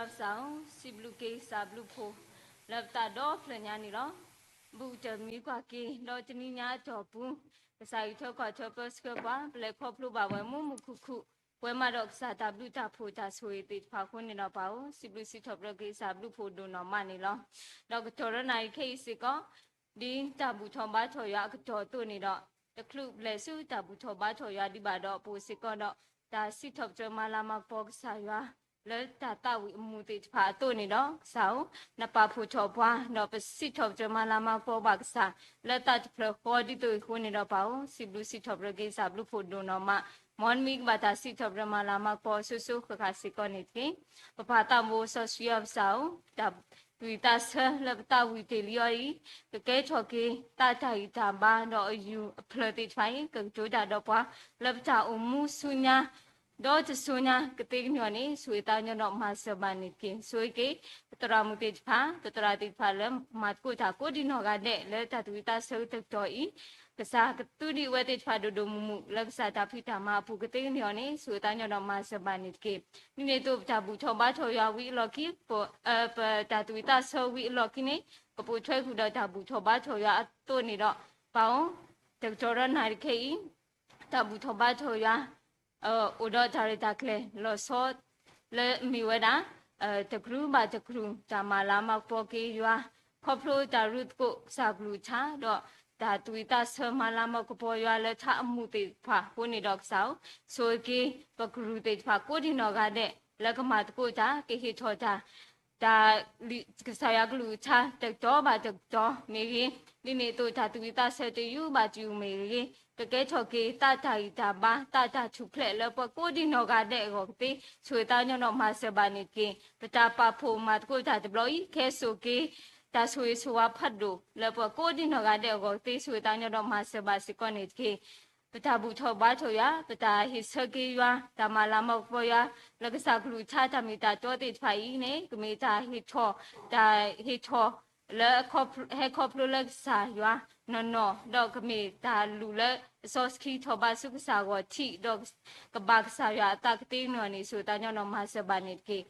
ကစၢ်ဧၢ, စံးဘျုးက့ၤကစၢ်ဘျုးဖှိၣ် လၢပသးဒီဖျၢၣ်ညါန့ၣ်လီၤ. ဘူးကတၢၢ်မံကွၢ်က့ၤ ဒီးတနံၤညါအတီၢ်ပူၤ, ကစၢ်အံးထွဲကွၢ်ထွဲပၢဆှၢပှၤ ပလဲၤခီဖျိဘၣ်ဝဲမူးမူးခုၣ်ခုၣ်, ပဝဲမးဒီးကစၢ်တၢ်ဘျုးတၢ်ဖှိၣ်တၢ်ဆိၣ်ဂ့ၤသ့ၣ်တဖၣ်အဃိန့ၣ်ဒီးပၢ်ဧၢ, စံးဘျုးစံးထီၣ်ပတြၢၤက့ၤကစၢ်ဘျုးဖှိၣ်ဒိၣ်နီၢ်မးန့ၣ်လီၤ. ဒီးကတီၢ်ဒီနၤအံၤခဲအံၤစ့ၢ်ကီး ဒ်တၢ်ဘူၣ်ထီၣ်ဘါထီၣ်ယွၤအကတီၢ်အသိးန့ၣ်ဒီး, တချုးပလဲၤဆူတၢ်ဘူၣ်ထီၣ်ဘါထီၣ်ယွၤဒံးဘၣ်ဒီး ပအိၣ်စ့ၢ်ကီးဒီး တၢ်စံးထီၣ်ပတြၢၤမၤလၤမၤကပီၤကစၢ်ယွၤ လၢတၢ်သးဝံၣ်အမူးသ့ၣ်တဖၣ်အသိးန့ၣ်ဒီး ကစၢ်ဧၢ, နပာ်ဖှိၣ်ထီၣ်ပှၤ ဒီးပစံးထီၣ်ပတြၢၤမၤလၤမၤကပီၤဘၣ်ကစၢ် လၢတၢ်တဖျၢၣ်ဃီဒ်သိးအံၤအဃိန့ၣ်ဒီးပၢ်ဧၢ, စံးဘျုးစံးထီၣ်ပတြၢၤက့ၤကစၢ်ဘျုးဖှိၣ်ဒိၣ်နီၢ်မး, မ်နမံၤကဘၣ်တၢ်စံးထီၣ်ပတြၢၤမၤလၤမၤကပီၤအစိၤစိၤဃၣ်ဃၣ်စ့ၢ်ကီးန့ၣ်တက့ၢ်. ပပၢ်သးဘိစီဆှံယွၤကစၢ်ဧၢ, တၢ် သွံၣ်သးဆၢလၢပသးဝံၣ်တ့ၢ်လံအီၤအံၤ, ကကဲထီၣ်က့ၤ သးတၢ်ဂံၢ်တၢ်ဘါ ဒီးအယူၢ်အဖျၢၣ်သ့ၣ်တဖၣ်အံၤ ကကတိၤတၢ်ဒီးပှၤ လၢပတၢ်အိၣ်မူဆူညါ ဒီးတဆူညါကသ့ကန့ၢ်အီၤန့ၣ် ဆိၣ်ဂ့ၤသးကညီၤဒီးမၤစၢၤဘၣ်န့ၣ်တက့ၢ်. ဆိၣ်ဂ့ၤက့ၤ ပသရၣ်မုၣ်သ့ၣ်တဖၣ်, ပသရၣ်သ့ၣ်တဖၣ်လၢမၤသကိးတၢ်ကိးဒံးနီၢ်ဂၤဒဲး လၢတၢ်သွံၣ်သးဆၢတကတီၢ်အံၤ, ကစၢ်ကသူဒံးအဝဲသ့ၣ်တဖၣ်ဒိၣ်ဒိၣ်မုၢ်မုၢ် လၢကစၢ်တၢ်ဖံးတၢ်မၤအပူၤကသ့ကန့ၢ်အီၤန့ၣ် ဆိၣ်ဂ့ၤသးကညီၤဒီးမၤစၢၤဘၣ်န့ၣ်တက့ၢ်. ဒ်န့ၣ်အသိး ပတၢ်ဘူၣ်ထီၣ်ဘါထီၣ်ယွၤဝံၤအလီၢ်ခံ, ပ ပတၢ်သွံၣ်သးဆၢဝံၤအလီၢ်ခံန့ၣ် ကပိာ်ထွဲဃုာ်ဒီးတၢ်ဘူၣ်ထီၣ်ဘါထီၣ်ယွၤအသိးန့ၣ်ဒီး ပၢ်ဧၢ, တကတီၢ်ဒီနၤအံၤခဲအံၤ တၢ်ဘူၣ်ထီၣ်ဘါထီၣ်ယွၤ အိၣ်ဒီးတၢ်ရဲၣ်တၢ်ကျဲၤလီၤဆီ လၢအမ့ၢ်ဝဲဒၣ် တကရူၢ်ဘၣ်တကရူၢ် တၢ်မၤလၤမၤကပီၤက့ၤယွၤ ခီဖျိတၢ်ရူးသကိးကစၢ်ကလုၢ်ကထါ ဒီးတၢ်သွံၣ်သးဆၢမၤလၤမၤကပီၤယွၤလၢထးအမူးသ့ၣ်တဖၣ်အဃိန့ၣ်ဒီးကစၢ်ဧၢ, ဆိၣ်ဂ့ၤက့ၤပကရူၢ်သ့ၣ်တဖၣ်ကိးဒံးနီၢ်ဂၤဒဲး လၢကမၤသကိးတၢ် ကဟ့ၣ်ထီၣ်တၢ် တၢ် ကစၢ်ယွၤကလုၢ်ကထါ တကတီၢ်ဘၣ်တကတီၢ်မ့ၢ်ဂ့ၤ, ဒ်န့ၣ်အသိးတၢ်သွံၣ်သးဆၢတယူၢ်ဘၣ်တယူၢ်မ့ၢ်ဂ့ၤ, ကကဲထီၣ်က့ၤသးတၢ်ဂံၢ်တၢ်ဘါ သးတၢ်ထူၣ်ဖျဲးလၢပှၤကိးဒံးနီၢ်ဂၤဒဲးအဂီၢ်ကသ့, ဆိၣ်ဂ့ၤသးကညီၤဒီးမၤစၢၤဘၣ်န့ၣ်တက့ၢ်. ပတၢ်ပာ်ဖှိၣ်မၤသကိးတၢ်တဘျီအံၤ ကဟဲစိာ်က့ၤ တၢ်ဆိၣ်ဂ့ၤဆိၣ်ဝါဖးဒိၣ် လၢပှၤကိးဒံးနီၢ်ဂၤဒဲးအဂီၢ်ကသ့, ဆိၣ်ဂ့ၤသးကညီၤဒီးမၤစၢၤဘၣ်စ့ၢ်ကီးန့ၣ်တက့ၢ်. ပတၢ်ဘူၣ်ထီၣ်ဘါထီၣ်ယွၤ, ပတၢ်ဟ့ၣ်ဆၢက့ၤယွၤ, တၢ်မၤလၤမၤကပီၤယွၤ လၢကစၢ်ကလုၢ်ကထါတၢ်မ့ၢ်တၢ်တီသ့ၣ်တဖၣ်အံၤန့ၣ် ကမ့ၢ်တၢ်ဟ့ၣ်ထီၣ်, တၢ်ဟ့ၣ်ထီၣ် လၢ ဟဲခီဖျိလၢကစၢ်ယွၤနီၢ်နီၢ်, ဒီးကမ့ၢ်တၢ်လူၤလၢအစီဆှံထီၣ်ဘးဆူကစၢ်ဂီၢ်ထံး, ဒီးကဘၣ်ကစၢ်ယွၤအသးကသ့ကန့ၢ်အီၤန့ၣ် ဆိၣ်ဂ့ၤသးကညီၤဒီးမၤစၢၤဘၣ်န့ၣ်တက့ၢ်.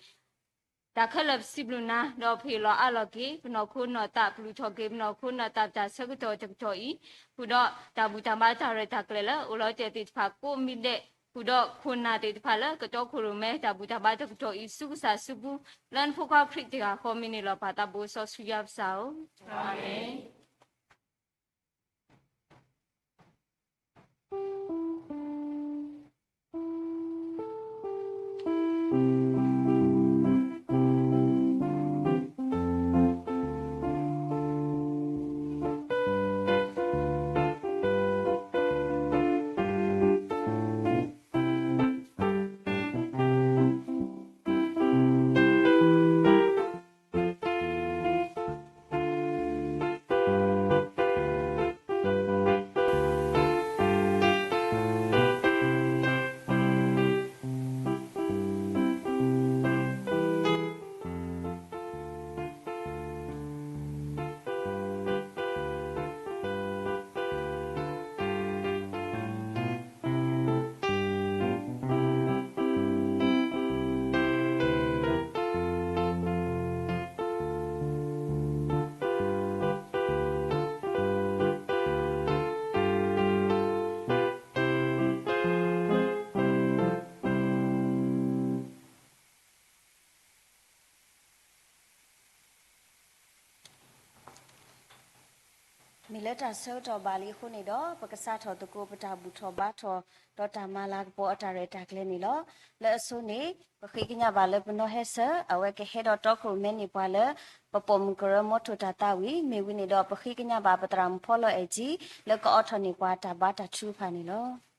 တၢ်ခဲလၢာ်ပစံးဘျုးနၤ, ဒီးပဟ့ၣ်လီၤအးလီၤက့ၤ ပနီၢ်ခိနီၢ်သး, ပလူၤထီၣ်က့ၤပနီၢ်ခိနီၢ်သး ပတၢ်ဆၢကတီၢ်တကတီၢ်အံၤ, ဃုာ်ဒီးတၢ်ဘူၣ်တၢ်ဘါတၢ်ရဲၣ်တၢ်ကျဲၤလၢ အိၣ်လီၤတဲာ်သ့ၣ်တဖၣ်ကိးမံၤဒဲး, ဃုာ်ဒီးခိၣ်နၢ်သ့ၣ်တဖၣ်လၢကတီခိၣ်ရိၣ်မဲ တၢ်ဘူၣ်တၢ်ဘါတကတီၢ်အံၤ ဆူကစၢ်စုပူၤ, လၢနဖိခွါခရံာ်တဂၤဃီမံၤန့ၣ်လီၤ. ပၢ်သးဘိစီဆှံယွၤပစၢ်ဧၢ, အၤမ့ၣ်. မ့ၢ်လၢတၢ်ဆၢကတီၢ်ဘၣ်လံအဃိန့ၣ်ဒီး ပကစးထီၣ်သကိးပတၢ်ဘူၣ်ထီၣ်ဘါထီၣ် ဒီးတၢ်မၤလၤကပီၤအတၢ်ရဲၣ်တၢ်ကျဲၤန့ၣ်လီၤ. လၢအဆိန့ၣ် ပဃ့ကညးဘၣ်လၢပနီၢ်ဟဲစၢၤ အဝဲကဟဲဒီးတီခိၣ်ရိၣ်မဲန့ၢ်ပှၤလၢ ပပိာ်မုၣ်ကရၢမိထိၣ်တၢ်သးဝံၣ် မ့ၢ်ဝံၤန့ၣ်ဒီး ပဃ့ကညးဘၣ်ပသရၣ်မုၣ်ဖီလီၤအဲၣ်ကၠံ လၢကအိးထီၣ်န့ၢ်ပှၤတၢ်ဘါတၢ်ထုကဖၣ်န့ၣ်လီၤ.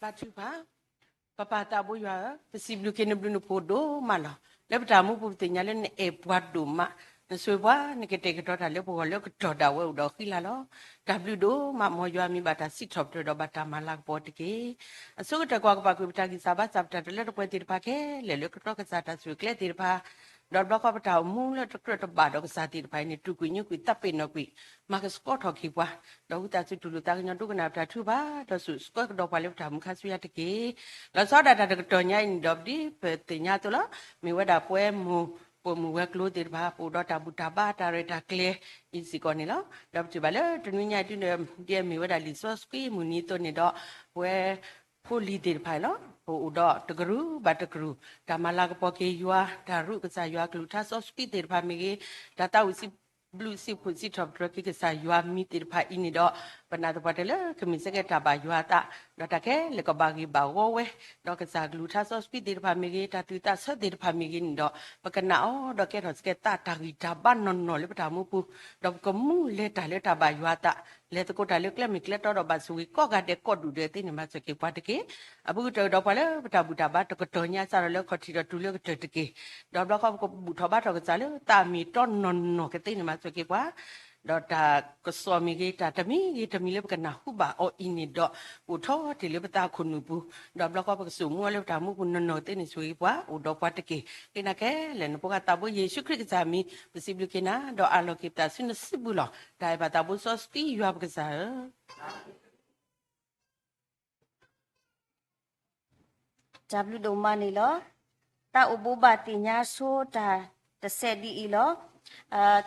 ဘါထုကဖၣ်, ပၢ်ပၢ်သးဘိယွၤဧၢ, ပစံးဘျုးက့ၤနဘျုးနဖှိၣ်ဒိၣ်မးလီၤ. လၢပတၢ်မူပူၤပသ့ၣ်ညါလၢနအဲၣ်ပှၤဒိၣ်မး, နဆိၣ်ဂ့ၤပှၤ နကတဲာ်ကတီၤတၢ်လၢပဂီၢ်လၢကတီၢ်ဒၣ်ဝဲအိၣ်ဒီးဃံလၤလီၤ. တၢ်ဘျုးဒိၣ်မး မ်ယွၤမံၤဘၣ်တၢ်စံးထီၣ်ပတြၢၤဒီးဘၣ်တၢ်မၤလၤကပီၤတက့ၢ်. အဆိကတၢၢ်ကွၢ်ကပာ်ကွံာ်ပတၢ်ဂံၢ်စၢ်ဘါစၢ် ပတၢ်တလၢတပှဲၤသ့ၣ်တဖၣ်ခဲလၢာ် လၢကတြီကစၢ်တၢ်ဆိၣ်ဂ့ၤကျဲသ့ၣ်တဖၣ်, ဒီးတဘျီဃီပတၢ်အိၣ်မူလၢတကြၢးတဘၣ်ဒီးကစၢ်သ့ၣ်တဖၣ်အံၤန့ၣ် တူၢ်ကွံာ်ညိကွံာ်သးပ့ၤနီၣ်ကွံာ် မၤကဆှီထီၣ်က့ၤပှၤ, ဒီးဝံသးစူၤတူၢ်လိာ်သးကညီၤဒိကနၣ်ပတၢ်ထုကဖၣ် ဒီးစိာ်ဆှၢကဒီးပှၤလၢပတၢ်မူခါဆူညါတက့ၢ်. လီၤဆီဒၣ်တၢ်တကတီၢ်ညါအံၤန့ၣ်ဒီး ဒ်ပသ့ၣ်ညါအသိးလီၤ, မ့ၢ်ဝဲဒၣ်ပဝဲမိၢ်ပိာ်မုၣ်ဝဲၤကျိၤသ့ၣ်တဖၣ် ပအိၣ်ဒီးတၢ်ဘူၣ်တၢ်ဘါတၢ်ရဲၣ်တၢ်ကျဲၤအံၤစ့ၢ်ကီးန့ၣ်လီၤ. ဒီးပထံၣ်ဘၣ်လၢတနွံညါအံၤဒ်န့ၣ် ဒ်အမ့ၢ်ဝဲဒၣ်လံာ်စီဆှံမုၢ်နံၤအသိးန့ၣ်ဒီး ပဝဲ ဖိလံၤသ့ၣ်တဖၣ်အံၤလီၤ, ပအိၣ်ဒီးတကရူၢ်ဘၣ်တကရူၢ် တၢ်မၤလၤကပီၤက့ၤယွၤ တၢ်ရူးကစၢ်ယွၤကလုၢ်ကထါစီဆှံသ့ၣ်တဖၣ်မ့ၢ်ဂ့ၤ, တၢ်သးဝံၣ်စံးဘျုးစံးဖှိၣ်စံးထီၣ်ပတြၢၤက့ၤကစၢ်ယွၤမံၤသ့ၣ်တဖၣ်အံၤန့ၣ်ဒီး ပနာ်သပှၢ်တၢၢ်လၢကမ့ၢ်စ့ၢ်ကီးတၢ်ဘၣ်ယွၤအသး, ဒီးတၢ်ခဲလၢာ်ကဘၣ်ဂ့ၤဘၣ်ဝီဝဲ, ဒီးကစၢ်ကလုၢ်ကထါစီဆှံသ့ၣ်တဖၣ်မ့ၢ်ဂ့ၤ, တၢ်သူၣ်သးဆၢသ့ၣ်တဖၣ်မ့ၢ်ဂ့ၤန့ၣ်ဒီး ပကနၣ်အီၤဒီးကဲထီၣ်စ့ၢ်ကီးသးတၢ်ဂံၢ်တၢ်ဘါနီၢ်နီၢ်လၢပတၢ်မူပူၤ, ဒီးပကမူလဲၤတၢ်လၢတၢ်ဘၣ်ယွၤအသး, လဲၤသကိးတၢ်လၢကျဲမုၢ်ကျဲတီဒီးဘၣ်ဆိၣ်ဂ့ၤကိးဂၤဒဲးကိးဒူၣ်ဒဲးသ့န့ၣ် မၤစၢၤက့ၤပှၤတက့ၢ်. အဘူးကတၢၢ်ဒီးပှၤလၢပတၢ်ဘူၣ်တၢ်ဘါတကတီၢ်ညါစးထီၣ်လၢခီၣ်ထံးဒီးတုၤလၢကတၢၢ်တက့ၢ်. ဒီးဘျီဃီပကဘူၣ်ထီၣ်ဘါထီၣ်ကစၢ်လၢသးမ့ၢ်တီနီၢ်နီၢ်ကသ့န့ၣ် မၤစၢၤက့ၤပှၤ ဒီးတၢ်ကစီၣ်မ့ၢ်ဂ့ၤ, တၢ်တမံၤဂ့ၤတမံၤလၢပကနၢ်ဟူဘၣ်အီၤအံၤန့ၣ်ဒီး အိၣ်ထီၣ်တ့ၢ်လၢပသးခိၣ်နူာ်ပူၤ, ဒီးဘျီဃီပကစိာ်မူအီၤလၢပတၢ်မူပူၤနီၢ်နီၢ်ကသ့န့ၣ် ဆိၣ်ဂ့ၤပှၤအိၣ်ဒီးပှၤတက့ၢ်. ဃ့နၤခဲလၢာ် နဖိခွါသးဘိယ့ၣ်ၡူးခရံာ်ကစၢ်မံၤ ပစံးဘျုးက့ၤနၤ ဒီးအးလီၤက့ၤပသးဆူနစုပူၤလီၤ. တၢ်အဲၣ်ဘၣ်သးဘိစီဆှံယွၤပကစၢ်ဧၢ တၢ်ဘျုးဒိၣ်မးန့ၣ်လီၤ. တၢ်အိၣ်ဘိးဘၣ်သ့ၣ်ညါဆိတၢ်တစဲးဒ်အံၤလီၤ.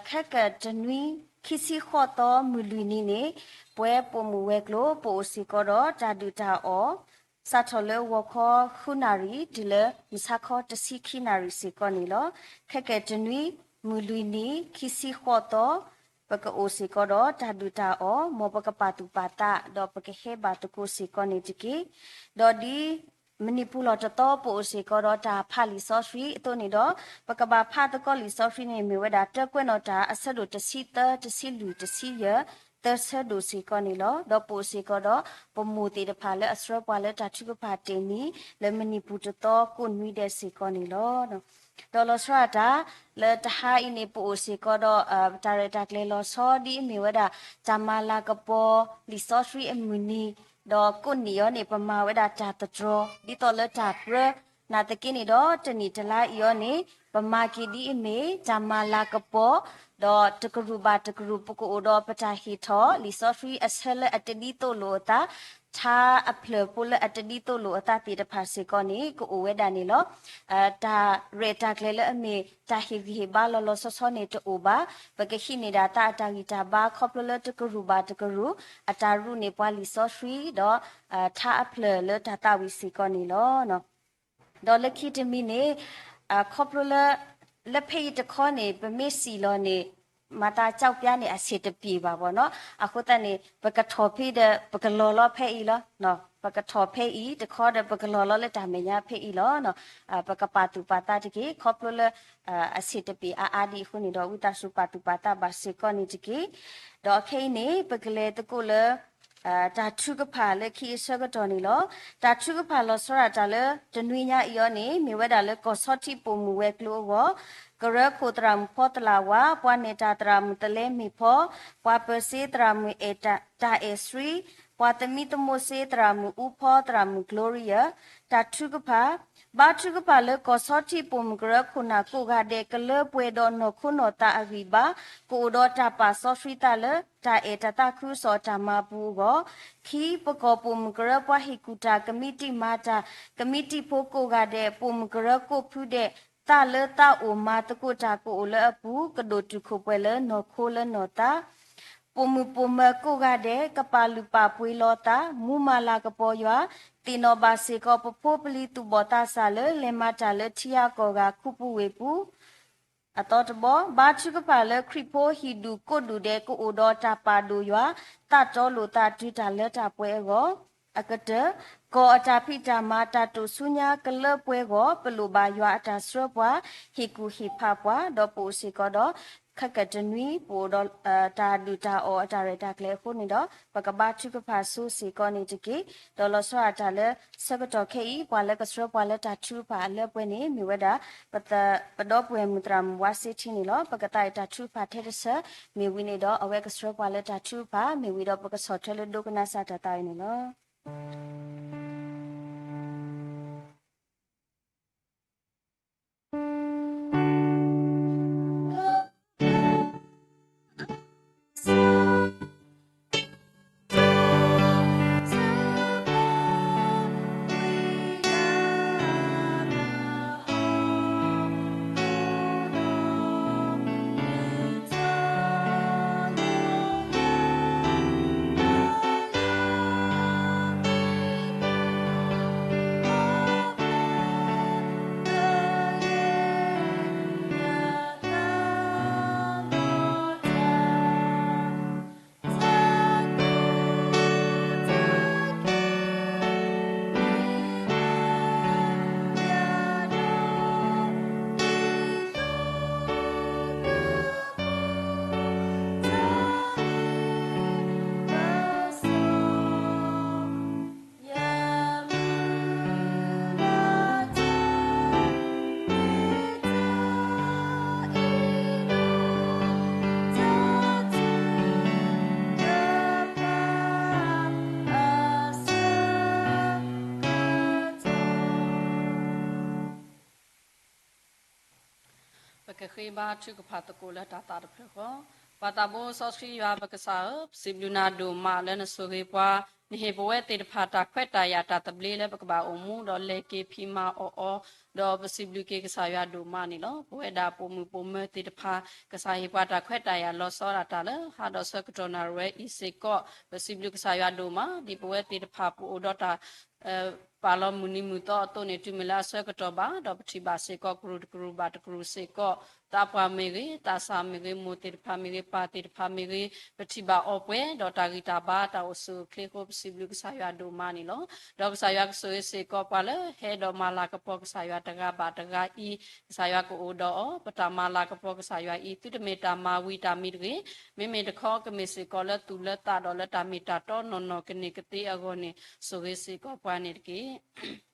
ခဲကတနွံ ခံဆံဃိးသီ မုၢ်လွံၢ်နံၤန့ၣ် ပဝဲပိာ်မုၣ်ဝဲၤကျိၤ ပအိၣ်စ့ၢ်ကီးဒီးတၢ်ဒုၣ်တၢ်အီၣ် စးထီၣ်လၢဂီၤခီဃုနၣ်ရံၣ် တုၤလၢမုၢ်ဆါခီတဆံခံနၣ်ရံၣ်စ့ၢ်ကီးန့ၣ်လီၤ. ခဲကတနွံ မုၢ်လွံၢ်နံၤ ခံဆံဃိးသီ ပကအိၣ်စ့ၢ်ကီးဒီးတၢ်ဒုၣ်တၢ်အီၣ် မ်ပကပာ်သူၣ်ပာ်သး ဒီးပကဟဲဘၣ်သကိးစ့ၢ်ကီးန့ၣ်တက့ၢ်. ဒီးဒ်မုၢ်နံၤပူၤလီၤတသီ ပအိၣ်စ့ၢ်ကီးဒီးတၢ်ဖးလံာ်စီဆှံအသိးန့ၣ်ဒီး ပကဘၣ်ဖးသကိးလံာ်စီဆှံန့ၣ် မ့ၢ်ဝဲဒၣ် တၢကွဲးနီၣ်တၢ် အဆၢဒိၣ်တဆံသၢ တဆံလွံၢ် တဆံယဲၢ် သၢဆၢဒိၣ်စ့ၢ်ကီးန့ၣ်လီၤ. ဒီးပအိၣ်စ့ၢ်ကီးဒီး ပမိၢ်သ့ၣ်တဖၣ်လၢအဆှၢပှၤလၢတၢ်ထုကဖၣ်တ့ၢ်နံၤ လၢမုၢ်နံၤပူၤတသီ ကိးနွံဒဲးစ့ၢ်ကီးန့ၣ်လီၤ. ဒီးလီၤဆီဒၣ်တၢ် လၢတဟါအံၤန့ၣ် ပအိၣ်စ့ၢ်ကီးဒီး တၢ်ရဲၣ်တၢ်ကျဲၤလီၤဆီ ဒ်အမ့ၢ်ဝဲဒၣ် တၢ်မၤလၤကပီၤလံာ်စီဆှံအမုၢ်နံၤ, ဒီးကိးနံၣ်အံၤန့ၣ် ပမၤဝဲဒၣ်တၢ်သတြီၤ ဒ်သိးလၢတၢ်ပြၢ နာ်သက့န့ၣ်ဒီး တနံၣ်တလါအံၤအီၤန့ၣ် ပမၤက့ၤဒ်အမ့ၢ် တၢ်မၤလၤကပီၤ, ဒီးတကရူၢ်ဘၣ်တကရူၢ် ပကအိၣ်ဒီးပတၢ်ဟ့ၣ်ထီၣ် လံာ်စီဆှံအဆၢလၢအတဒ်သိးလိာ်အသး, ထါအဖျၢၣ်ဖိလၢအတဒ်သိးလိာ်အသးသ့ၣ်တဖၣ်စ့ၢ်ကီးန့ၣ် ကအိၣ်ဝဲဒၣ်န့ၣ်လီၤ. တၢ်ရဲၣ်တၢ်ကျဲၤလၢအမ့ၢ်တၢ်ဟ့ၣ်ဂံၢ်ဟ့ၣ်ဘါလီၤလီၤဆီဆီန့ၣ်တအိၣ်ဘၣ်. ပကဟံးန့ၢ်ဒၣ်သးအတၢ်ဂံၢ်တၢ်ဘါခီဖျိလၢတကရူၢ်ဘၣ်တကရူၢ် အတၢ်ရူးန့ၢ်ပှၤလံာ်စီဆှံဒီး ထါအဖျၢၣ်လၢတၢ်သးဝံၣ်စ့ၢ်ကီးန့ၣ်လီၤ. ဒီးလၢခံတမံၤန့ၣ် ခီဖျိလၢ လၢဖဲအံၤတခီန့ၣ် ပမ့ၢ်စံၣ်လီၤန့ၣ် မၤသးကၠီပျါန့ၣ် အဆင်တပြေပါပေါ့နော်. အဃိသတးန့ၣ် ပကထီၣ်ဖဲဒီး ပကလီၤလီၤဖဲအံၤလီၤ. ပကထီၣ်ဖဲအံၤတခီဒီး ပကလီၤလီၤလၢတၢ်မဲာ်ညါဖဲအံၤလီၤ. ပကပာ်သူၣ်ပာ်သးတက့ၢ်. ခီဖျိလၢ အဆင်တပြေအါအါဒ်အဃိန့ၣ်ဒီး ဝံသးစူၤပာ်သူၣ်ပာ်သးဘၣ်စ့ၢ်ကီးန့ၣ်တက့ၢ်. ဒီးခဲအံၤန့ၣ် ပကလဲၤသကိးလၢ တၢ်ထုကဖၣ်လၢခံအဆၢကတီၢ်န့ၣ်လီၤ. တၢ်ထုကဖၣ်လီၤဆီဒၣ်တၢ်လၢတနွံညါအံၤအီၤန့ၣ် မ့ၢ်ဝဲဒၣ်လၢကီၢ်ဆီထံးပိာ်မုၣ်ဝဲၤကျိၤအဂီၢ်, ကရၢခိၣ်သရၣ်မုၣ်ဖီသလၣ်ဝါ, ပှၤနဲၣ်တၢ်သရၣ်မုၣ်သလဲမ့ၢ်ဖီ, ပှၤပၢၤစ့သရၣ်မုၣ်အဲၣ်တၢ်အဲၣ်ဆှံ, ပှၤသမံသမိးစ့သရၣ်မုၣ်အူဖီ သရၣ်မုၣ် Gloria, တၢ်ထုကဖၣ် ဘါထုကဖၣ်လၢကီၢ်ဆီထံးပိာ်မုၣ်ကရၢခိၣ်နၢ်ကိးဂၤဒဲး ကလၢပှဲၤဒီးနီၢ်ခိနီၢ်သးအဂံၢ်ဘါ, ကအိၣ်ဒီးတၢ်ပာ်စီဆှံသးလၢ တၢ်အဲၣ်တၢ်သးခုကစီၣ်အတၢ်မၤပူၤအဂီၢ်, ခံ, ပကီၢ်ပိာ်မုၣ်ကရၢပှၤဟ့ၣ်ကူၣ်တၢ်ကမံးတံာ်မၤတၢ် ကမံးတံာ်ဖိကိးဂၤဒဲး ပိာ်မုၣ်ကရၢကိးဖုဒဲး သးလၢသးအိၣ်မၤသကိးတၢ်ကအိၣ်လၢအပူၤ ကဒိၣ်တုာ်ခိၣ်ပှဲၤလၢနီၢ်ခိလၢနီၢ်သး ပိာ်မုၣ်ပိာ်မၢၤကိးဂၤဒဲး ကပာ်လုၢ်ပာ်ပှ့ၤလီၤသး မူမၤလၤကပီၤယွၤ သ့ၣ်နီၣ်ဘၣ်စ့ၢ်ကီးပဖိပလံၤသူၣ်ဘီၣ်သးစၢ်လၢ လဲၤမၤတၢ်လၢထံအါကီၢ်ဂၤခူပူၤဝ့ၢ်ပူၤ အသီတဘီ, ဘါထုကဖၣ်လၢခရံာ်ဖိဟံၣ်ဒူၣ်ကိးဒူၣ်ဒဲး ကအိၣ်ဒီးတၢ်ပာ်ဒိၣ်ယွၤ သးတီလိာ်သးတုၤတၢ်လၢတၢ်ပှဲၤအဂီၢ်, အကတၢၢ်, ကီၢ်အတၢ်ဖံးတၢ်မၤတၢ်တိာ်ဆူညါကလၢပှဲၤဂီၢ် ပလိၣ်ဘၣ်ယွၤအတၢ်ဆှၢပှၤ ဟ့ၣ်ကူၣ်ဟ့ၣ်ဖးပှၤ ဒီးပအိၣ်စ့ၢ်ကီးဒီး ခဲကတနွံ ပအိၣ်ဒီး တၢ်ဒုၣ်တၢ်အီၣ်အတၢ်ရဲၣ်တၢ်ကျဲၤအဃိန့ၣ်ဒီး ပကဘါထုကဖၣ်ဆိစ့ၢ်ကီးန့ၣ်တက့ၢ်. ဒီးလီၤဆီဒၣ်တၢ်လၢ ဆၢကတီၢ်ခဲအံၤ ပှၤလၢကဆှၢပှၤလၢတၢ်ထုကဖၣ်အလၢပှဲၤန့ၣ် မ့ၢ်ဝဲဒၣ် ပဒီပုၢ်ဝဲၢ်မုၣ်သရၣ်မုၣ်ဝါစ့ထံန့ၣ်လီၤ. ပကသးအံၤတၢ်ထုကဖၣ်ထဲတဆၢ မ့ၢ်ဝံၤန့ၣ်ဒီး အဝဲကဆှၢပှၤလၢတၢ်ထုကဖၣ် မ့ၢ်ဝံၤဒီး ပကဆီၣ်ထွဲလၢဒိကနၣ်စၢ်တၢ်သးအံၤန့ၣ်လီၤ. ပကဃ့ဘါထုကဖၣ်သကိးလၢတၢ်သးတဖျၢၣ်ဃီ. ပှၤသးဘိစီဆှံယွၤပကစၢ်ဧၢ, ပစံးဘျုးနၤဒိၣ်မး လၢနဆိၣ်ဂ့ၤပှၤ, နဟ့ၣ်ပဝဲသ့ၣ်တဖၣ်တၢ်ခွဲးတၢ်ယာ်တၢ်သဘျ့လၢပကဘၣ်အိၣ်မူဒီးလဲၤက့ၤဖံးမၤအီၣ်အီၤ, ဒီးပစံးဘျုးက့ၤကစၢ်ယွၤဒိၣ်မးန့ၣ်လီၤ. ပဝဲဒၣ်ပိာ်မုၣ်ပိာ်မၢၤသ့ၣ်တဖၣ် ကစၢ်ဟ့ၣ်ပှၤတၢ်ခွဲးတၢ်ယာ်လီၤဆီဒၣ်တၢ်လၢ ဟါဒီးဆၢကတီၢ်နၣ်ရံၣ်ဝဲအံၤစ့ၢ်ကီး, ပစံးဘျုးကစၢ်ယွၤဒိၣ်မး ဒ်ပဝဲသ့ၣ်တဖၣ်ပအိၣ်ဒီးတၢ် ပာ်လီၤမုၢ်နံၤမုၢ်သီအသိးန့ၣ် တုၤမ့ၢ်လၢအဆၢကတီၢ်ဘၣ် ဒီးပထံၣ်ဘၣ်စ့ၢ်ကီးကရူၢ်တကရူၢ်ဘၣ်တကရူၢ်စ့ၢ်ကီး, သးပှၢ်မ့ၢ်ဂ့ၤ, သးစၢ်မ့ၢ်ဂ့ၤ, မိၢ်သ့ၣ်တဖၣ်မ့ၢ်ဂ့ၤ, ပၢ်သ့ၣ်တဖၣ်မ့ၢ်ဂ့ၤ, ပထံၣ်ဘၣ်အီၤပှဲၤ ဒီးတၢ်ဂံၢ်တၢ်ဘါတၢ်အိၣ်ဆူၣ်အိၣ်ချ့အဃိ ပစံးဘျုးကစၢ်ယွၤဒိၣ်မးန့ၣ်လီၤ. ဒီးကစၢ်ယွၤကဆိၣ်ဂ့ၤစ့ၢ်ကီးပှၤလၢဟဲဒီးမၤလၤကပီၤကစၢ်ယွၤတဂၤဘၣ်တဂၤအံၤ, ကစၢ်ယွၤကအိၣ်ဒီးအီၤ, ပတၢ်မၤလၤကပီၤကစၢ်ယွၤအံၤ သုတမ့ၢ်တၢ်မၤဝံၤတၢ်မံၤတဂ့ၤ, မ့မ့ၢ်တခီကမ့ၢ်စ့ၢ်ကီးလၢသူၣ်လၢသးဒီးလၢတၢ်မ့ၢ်တၢ်တီနီၢ်နီၢ်ကန့ၢ်ကသ့အဂီၢ်န့ၣ် ဆိၣ်ဂ့ၤစ့ၢ်ကီးပှၤန့ၣ်တက့ၢ်.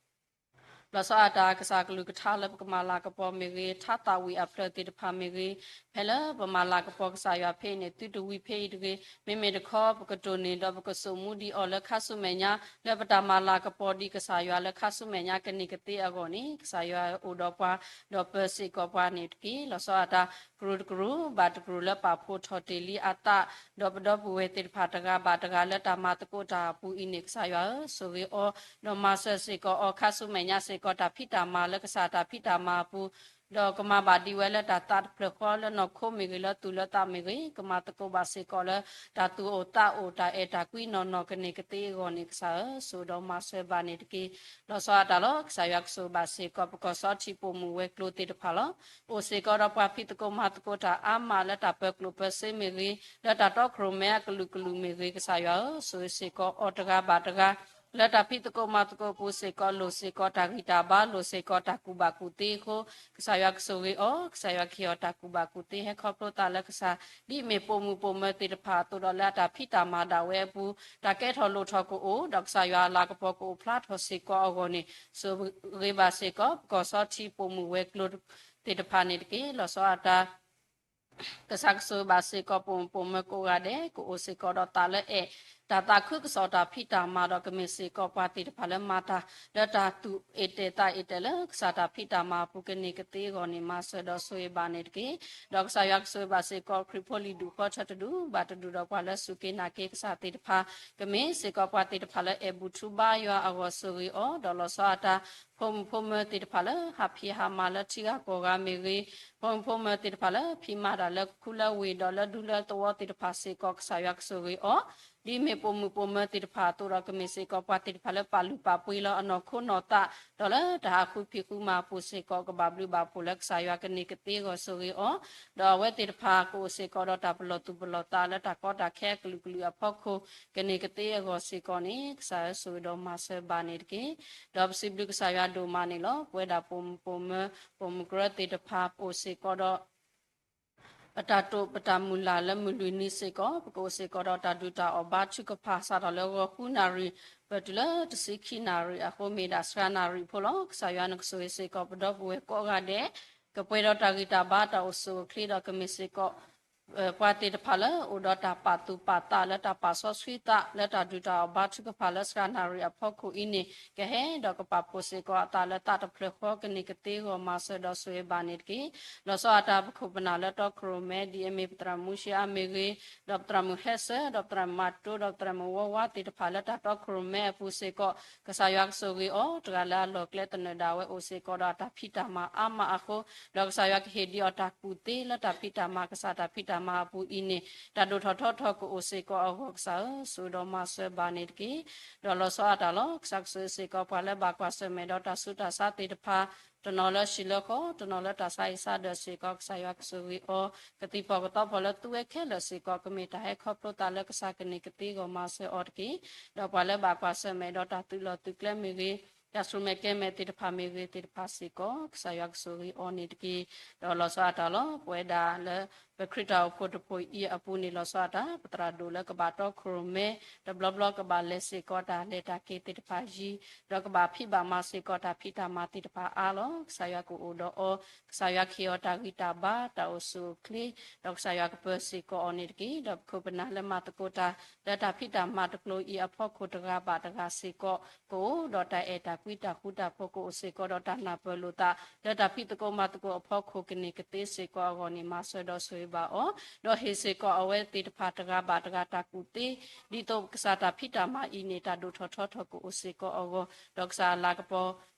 လီၤဆီဒၣ်တၢ်ကစၢ်ကလုၢ်ကထါလၢပကမၤလၤကပီၤမ့ၢ်ဂ့ၤ, ထါသၣ်ဝံၣ်အဖျၢၣ်သ့ၣ်တဖၣ်မ့ၢ်ဂ့ၤ, ဖဲလၢပမၤလၤကပီၤကစၢ်ယွၤဖဲအံၤန့ၣ် သုတဝံၤဖဲအံၤတဂ့ၤ, မ့မ့ၢ်တခီပကတိၢ်န့ၢ်ဒီးပကစိာ်မူဒံးအီၤလၢခါဆူမဲာ်ညါ, လၢပတၢ်မၤလၤကပီၤဒံးကစၢ်ယွၤလၢခါဆူမဲာ်ညါကန့ၢ်ကသ့အဂီၢ်န့ၣ် ကစၢ်ယွၤအိၣ်ဒီးပှၤ ဒီးပၢၤစ့ၢ်ကီးပှၤန့ၣ်တက့ၢ်. လီၤဆီဒၣ်တၢ် ကရူၢ်တကရူၢ်ဘၣ်တကရူၢ်လၢပာ်ဖှိၣ်ထီၣ်တ့ၢ်လံအသး, ဒီးပဒီပုၢ်ဝဲၢ်သ့ၣ်တဖၣ်တဂၤဘၣ်တဂၤလၢတၢ်မၤသကိးတၢ်အပူၤအံၤန့ၣ် ကစၢ်ယွၤဧၢ, ဆိၣ်ဂ့ၤအီၤ, ဒီးမၤစၢၤစ့ၢ်ကီးအီၤ ခါဆူမဲာ်ညါစ့ၢ်ကီးတၢ်ဖံးတၢ်မၤလၢကစၢ်တၢ်ဖံးတၢ်မၤအပူၤ, ဒီးကမၤဘၣ်ဒံးဝဲလၢတၢ်သးတဖျၢၣ်ဃီလၢနီၢ်ခိမ့ၢ်ဂ့ၤ လၢသူၣ်လၢသးမ့ၢ်ဂ့ၤ, ကမၤသကိးဘၣ်စ့ၢ်ကီးလၢ တၢ်သူၣ်အိၣ်သးအိၣ် တၢ်အဲၣ်တၢ်ကွံနီၢ်နီၢ်ကန့ၢ်ကသ့အဂီၢ်န့ၣ် ကစၢ်ဧၢ, ဆိၣ်ဒီးမၤစၢၤဘၣ်န့ၣ်တက့ၢ်. လီၤဆီဒၣ်တၢ်လီၤ. ကစၢ်ယွၤကဆိၣ်ဂ့ၤဘၣ်စ့ၢ်ကီး ပကီၢ်စီထံပိာ်မုၣ်ဝဲၤကျိၤသ့ၣ်တဖၣ်လီၤ. အိၣ်စ့ၢ်ကီးဒီးပှၤဖံးသကိးမၤသကိးတၢ်အါမးလၢတၢ်ပၢၤကျိၣ်ပၢၤစ့မ့ၢ်ဂ့ၤ, လၢတၢ်တီခိၣ်ရိၣ်မဲအကလုာ်ကလုာ်မ့ၢ်ဂ့ၤ, ကစၢ်ယွၤဧၢ, ဆိၣ်ဂ့ၤစ့ၢ်ကီးအီၤတဂၤဘၣ်တဂၤ လၢတၢ်ဖံးသကိးမၤသကိးပူၤစ့ၢ်ကီး လိၣ်စ့ၢ်ကီးတၢ်ဂံၢ်တၢ်ဘါ, လိၣ်စ့ၢ်ကီးတၢ်ကူၣ်ဘၣ်ကူၣ်သ့အဃိ, ကစၢ်ယွၤကဆိၣ်ဂ့ၤအီၤ, ကစၢ်ယွၤကဟ့ၣ်အီၤတၢ်ကူၣ်ဘၣ်ကူၣ်သ့ ဟဲခီဖျိသးလၢကစၢ် ဒ်အမ့ၢ်ပိာ်မုၣ်ပိာ်မၢၤသ့ၣ်တဖၣ်အသိးဒီး လၢအတၢ်ဖံးတၢ်မၤဒၣ်ဝဲအပူၤ တၢ်ကဲထီၣ်လိၣ်ထီၣ်ကအိၣ်, ဒီးကစၢ်ယွၤအလၤကပီၤကအိၣ်ဖျါထီၣ်စ့ၢ်ကီးအဂီၢ်န့ၣ် ဆိၣ်ဂ့ၤဘၣ်စ့ၢ်ကီး ပကီၢ်စီထံပိာ်မုၣ်ဝဲၤကျိၤသ့ၣ်တဖၣ်န့ၣ်တက့ၢ်. လီၤဆီဒၣ်တၢ် ကစၢ်ကဆိၣ်ဂ့ၤဘၣ်စ့ၢ်ကီးပိာ်မုၣ်ပိာ်မၢၤကိးဂၤဒဲး ကအိၣ်စ့ၢ်ကီးဒီးသးလၢအဲၣ်တၢ်သးခုကစီၣ်တၢ်ဖံးတၢ်မၤဒီး ကမ့ၢ်စ့ၢ်ကီးပှၤသ့ၣ်တဖၣ်လၢမၤတၢ် လၢတၢ်သူၣ်အ့ၣ်တဲာ်သးအ့ၣ်တဲာ်လၢကစၢ်တၢ်ဖံးတၢ်မၤအပူၤကန့ၢ်ကသ့အဂီၢ်န့ၣ် မၤစၢၤဒီးဆိၣ်ဂ့ၤဘၣ်န့ၣ်တက့ၢ်. ဒီးကစၢ်ယွၤကဆိၣ်ဂ့ၤဘၣ်စ့ၢ်ကီး ခရံာ်ဖိလံၤဒူၣ်ဃီထၢတဒူၣ်ဘၣ်တဒူၣ်ဒီးပှၤလၢစူၢ်က့ၤနာ်က့ၤကစၢ်သ့ၣ်တဖၣ် ကမ့ၢ်စ့ၢ်ကီးပှၤသ့ၣ်တဖၣ်လၢအဲၣ်ဘူၣ်ထူဘါယွၤအဂီၢ်ဆိၣ်ဂ့ၤအီၤ, ဒီးလီၤဆီဒၣ်တၢ် ဖိမုၣ်ဖိမၢၤသ့ၣ်တဖၣ်လၢဟးဖံးဟးမၤလၢထံဂၤကီၢ်ဂၤမ့ၢ်ဂ့ၤ, ဖိမုၣ်ဖိမၢၤသ့ၣ်တဖၣ်လၢဖံးမၤတၢ်လၢခူလၢဝ့ၢ်ဒီးလၢဒူလၢသဝီသ့ၣ်တဖၣ်စ့ၢ်ကီး ကစၢ်ယွၤကဆိၣ်ဂ့ၤအီၤ, ဒ်အမ့ၢ်ပိာ်မုၣ်ပိာ်မၢၤသ့ၣ်တဖၣ်အသိးဒီး ကမ့ၢ်စ့ၢ်ကီးပှၤသ့ၣ်တဖၣ်လၢပာ်လုၢ်ပာ်ပှ့ၤလီၤအနီၢ်ခိနီၢ်သး ဒီးလၢတၢ်ဟးဃုဖံးဃုမၤအပူၤစ့ၢ်ကီး ကဘၣ်ဘျုးဘၣ်ဖှိၣ်လၢကစၢ်ယွၤကန့ၢ်ကသ့အဂီၢ်ဆိၣ်ဂ့ၤအီၤ, ဒီးအဝဲသ့ၣ်တဖၣ်ကအိၣ်စ့ၢ်ကီးဒီးတၢ်ပလီၢ်သူၣ်ပလီၢ်သးလၢတၢ်ကီတၢ်ခဲအကလုာ်ကလုာ်အဖီခိၣ် ကန့ၢ်ကသ့အဂီၢ်စ့ၢ်ကီးန့ၣ် ကစၢ်ဧၢဆိၣ်ဂ့ၤဒီးမၤစၢၤဘၣ်န့ၣ်တက့ၢ်. ဒီးပစံးဘျုးကစၢ်ယွၤဒိၣ်မးန့ၣ်လီၤ. ပဝဲဒၣ်ပိာ်မုၣ်ပိာ်မၢၤ ပိာ်မုၣ်ကရၢသ့ၣ်တဖၣ် ပအိၣ်စ့ၢ်ကီးဒီး ပတၢ်တိာ်ပတၢ်မုၢ်လၢ်လၢမုၢ်လွံၢ်နံၤစ့ၢ်ကီး ပကအိၣ်စ့ၢ်ကီးဒီးတၢ်ဒုၣ်တၢ်အီၣ်ဘါထုကဖၣ် စးထီၣ်လၢဂီၤဃုနၣ်ရံၣ် ပတုၤလၢတဆံခံနၣ်ရံၣ်အဃိ မ့ၢ်ဒၣ်စှၤနၣ်ရံၣ်ဖိလီၤ. ကစၢ်ယွၤနကဆိၣ်ဂ့ၤစ့ၢ်ကီး ပဒီပုၢ်ဝဲၢ်ကိးဂၤဒဲး ကပှဲၤဒီးတၢ်ဂံၢ်တၢ်ဘါ တၢ်အိၣ်ဆူၣ်အိၣ်ချ့ဒီး ကမ့ၢ်စ့ၢ်ကီး ပှၤသ့ၣ်တဖၣ်လၢအိၣ်ဒီးတၢ်ပာ်သူၣ်ပာ်သး လၢတၢ်ပာ်စီဆှံသး လၢတၢ်ဒုၣ်တၢ်အီၣ်ဘါထုကဖၣ်လၢစှၤနၣ်ရံၣ်အဖီခိၣ်အံၤန့ၣ် ကဟဲဒီးကပာ်ဖှိၣ်စ့ၢ်ကီးအသးလၢသးတဖျၢၣ်ဃီ ကန့ၢ်ကသ့အဂီၢ် မၤစၢၤဒီးဆိၣ်ဂ့ၤဘၣ်န့ၣ်တက့ၢ်. လီၤဆီဒၣ်တၢ်ပခိၣ်ပနၢ်လၢတီခိၣ်ရိၣ်မဲ ဒ်အမ့ၢ်ပသရၣ်မုၣ်မူၡ့အါမ့ၢ်ဂ့ၤ, ဒီးပသရၣ်မုၣ်ဟဲစၢၤ, ဒီးပသရၣ်မုၣ်မၤတိ, ဒီးပသရၣ်မုၣ်ဝီဝါသ့ၣ်တဖၣ်လၢတၢ်တီခိၣ်ရိၣ်မဲအပူၤစ့ၢ်ကီး ကစၢ်ယွၤကဆိၣ်ဂ့ၤအီၤ တဂၤလၢအလီၢ်ကျဲသနၢၣ်ဒၣ်ဝဲအိၣ်စ့ၢ်ကီးဒီးအတၢ်ဖံးတၢ်မၤအါမးအဃိ, ဒီးကစၢ်ယွၤကဟ့ၣ်ဒံးအီၤတၢ်ကူၣ်သ့လၢတၢ်ဖံးတၢ်မၤ ကစၢ်တၢ်ဖံးတၢ်မၤအပူၤအံၤန့ၣ် တၢ်ဒိၣ်ထီၣ်ထီထီၣ်ကအိၣ်စ့ၢ်ကီးအဂီၢ် ကစၢ်ဧၢ, ဆိၣ်ဒီးမၤစၢၤဘၣ်န့ၣ်တက့ၢ်. ဒီးလီၤဆီအတၢ်လီၤ ကစၢ်ကဆိၣ်ဂ့ၤစ့ၢ်ကီး ပှၤလၢဘၣ်ကွၢ်ဆၢၣ်မဲာ်ဒီးတၢ်ဆူးတၢ်ဆါသ့ၣ်တဖၣ် တနီၤလၢဟံၣ်လၢဃီ, တနီၤလၢတၢ်ဆါဟံၣ်ဆါဒၢးစ့ၢ်ကီး ကစၢ်ယွၤကဆိၣ်ဂ့ၤအီၤ, ကသံၣ်ဖီၣ်ကသီဖီၣ်လၢသူဝဲခဲလၢာ်စ့ၢ်ကီး ကမ့ၢ်တၢ်ဟဲခီဖျိသးလၢကစၢ်ကန့ၢ်ကသ့အဂီၢ် မၤစၢၤအီၤတက့ၢ်. ဒီးပှၤလၢဘၣ်ကွၢ်ဆၢၣ်မဲာ်ဒီးတၢ်သုးလီၢ်သုးကျဲမ့ၢ်ဂ့ၤ, တၢ်ဆူၣ်မဲာ်ကဲမဲာ်သ့ၣ်တဖၣ်မ့ၢ်ဂ့ၤသ့ၣ်တဖၣ်စ့ၢ်ကီး ကစၢ်ယွၤကဆိၣ်ဂ့ၤအီၤန့ၣ်တက့ၢ်. ဒီးလီၤဆီအတၢ်လီၤ ပဝဲဒၣ်လၢ ပခရံာ်တၢ်အိၣ်ဖှိၣ်တဖှိၣ်အံၤအပူၤန့ၣ် လီၤဆီအတၢ် ပသရၣ်ဒိၣ်လၢကဘၣ်တီခိၣ်ရိၣ်မဲ တဘျီဘျီကဘၣ်လဲၤစ့ၢ်ကီးတၢ်လဲၤတၢ်က့ၤသ့ၣ်တဖၣ်ယံၤ, ဒီးကဘၣ်ဖံးဘၣ်မၤစ့ၢ်ကီးတၢ်ဖံးတၢ်မၤသ့ၣ်တဖၣ်အါလီၤ. ကစၢ်ယွၤကအိၣ်ဒီးအီၤ, ကစၢ်ယွၤကဟ့ၣ်အီၤတၢ်ဂံၢ်တၢ်ဘါ တၢ်အိၣ်ဆူၣ်အိၣ်ချ့, ဒီးကစၢ်ယွၤကပၢၤစ့ၢ်ကီးအီၤန့ၣ်တက့ၢ်. ဒီးပခိၣ်ပနၢ်လၢမၤသကိးတၢ် လၢတၢ်ဖံးတၢ်မၤတကျိၤအံၤအဖီခိၣ်တဂၤဘၣ်တဂၤစ့ၢ်ကီး ကအိၣ်ဒီးတၢ်အဲၣ်တၢ်ကွံတၢ်ဃူတၢ်ဖိး ကအိၣ်စ့ၢ်ကီးဒီးတၢ်နၢ်ပၢၢ်လိာ်သး လၢတၢ်ဖံးသကိးမၤသကိးအဖီခိၣ် ကန့ၢ်ကသ့စ့ၢ်ကီးအဂီၢ်န့ၣ် မၤစၢၤဒီးဆိၣ်ဂ့ၤဘၣ်အီၤ, ဒီးဟ့ၣ်စ့ၢ်ကီးအဝဲသ့ၣ်တဖၣ်တဂၤဘၣ်တဂၤတၢ်ကူၣ်သ့, ဒ်သိးကစၢ်တၢ်ဖံးတၢ်မၤအံၤန့ၣ် တၢ်ဒိၣ်ထီၣ်ထီထီၣ်ကအိၣ်စ့ၢ်ကီးအဂီၢ်, ဒီးကစၢ်အလၤကပီၤ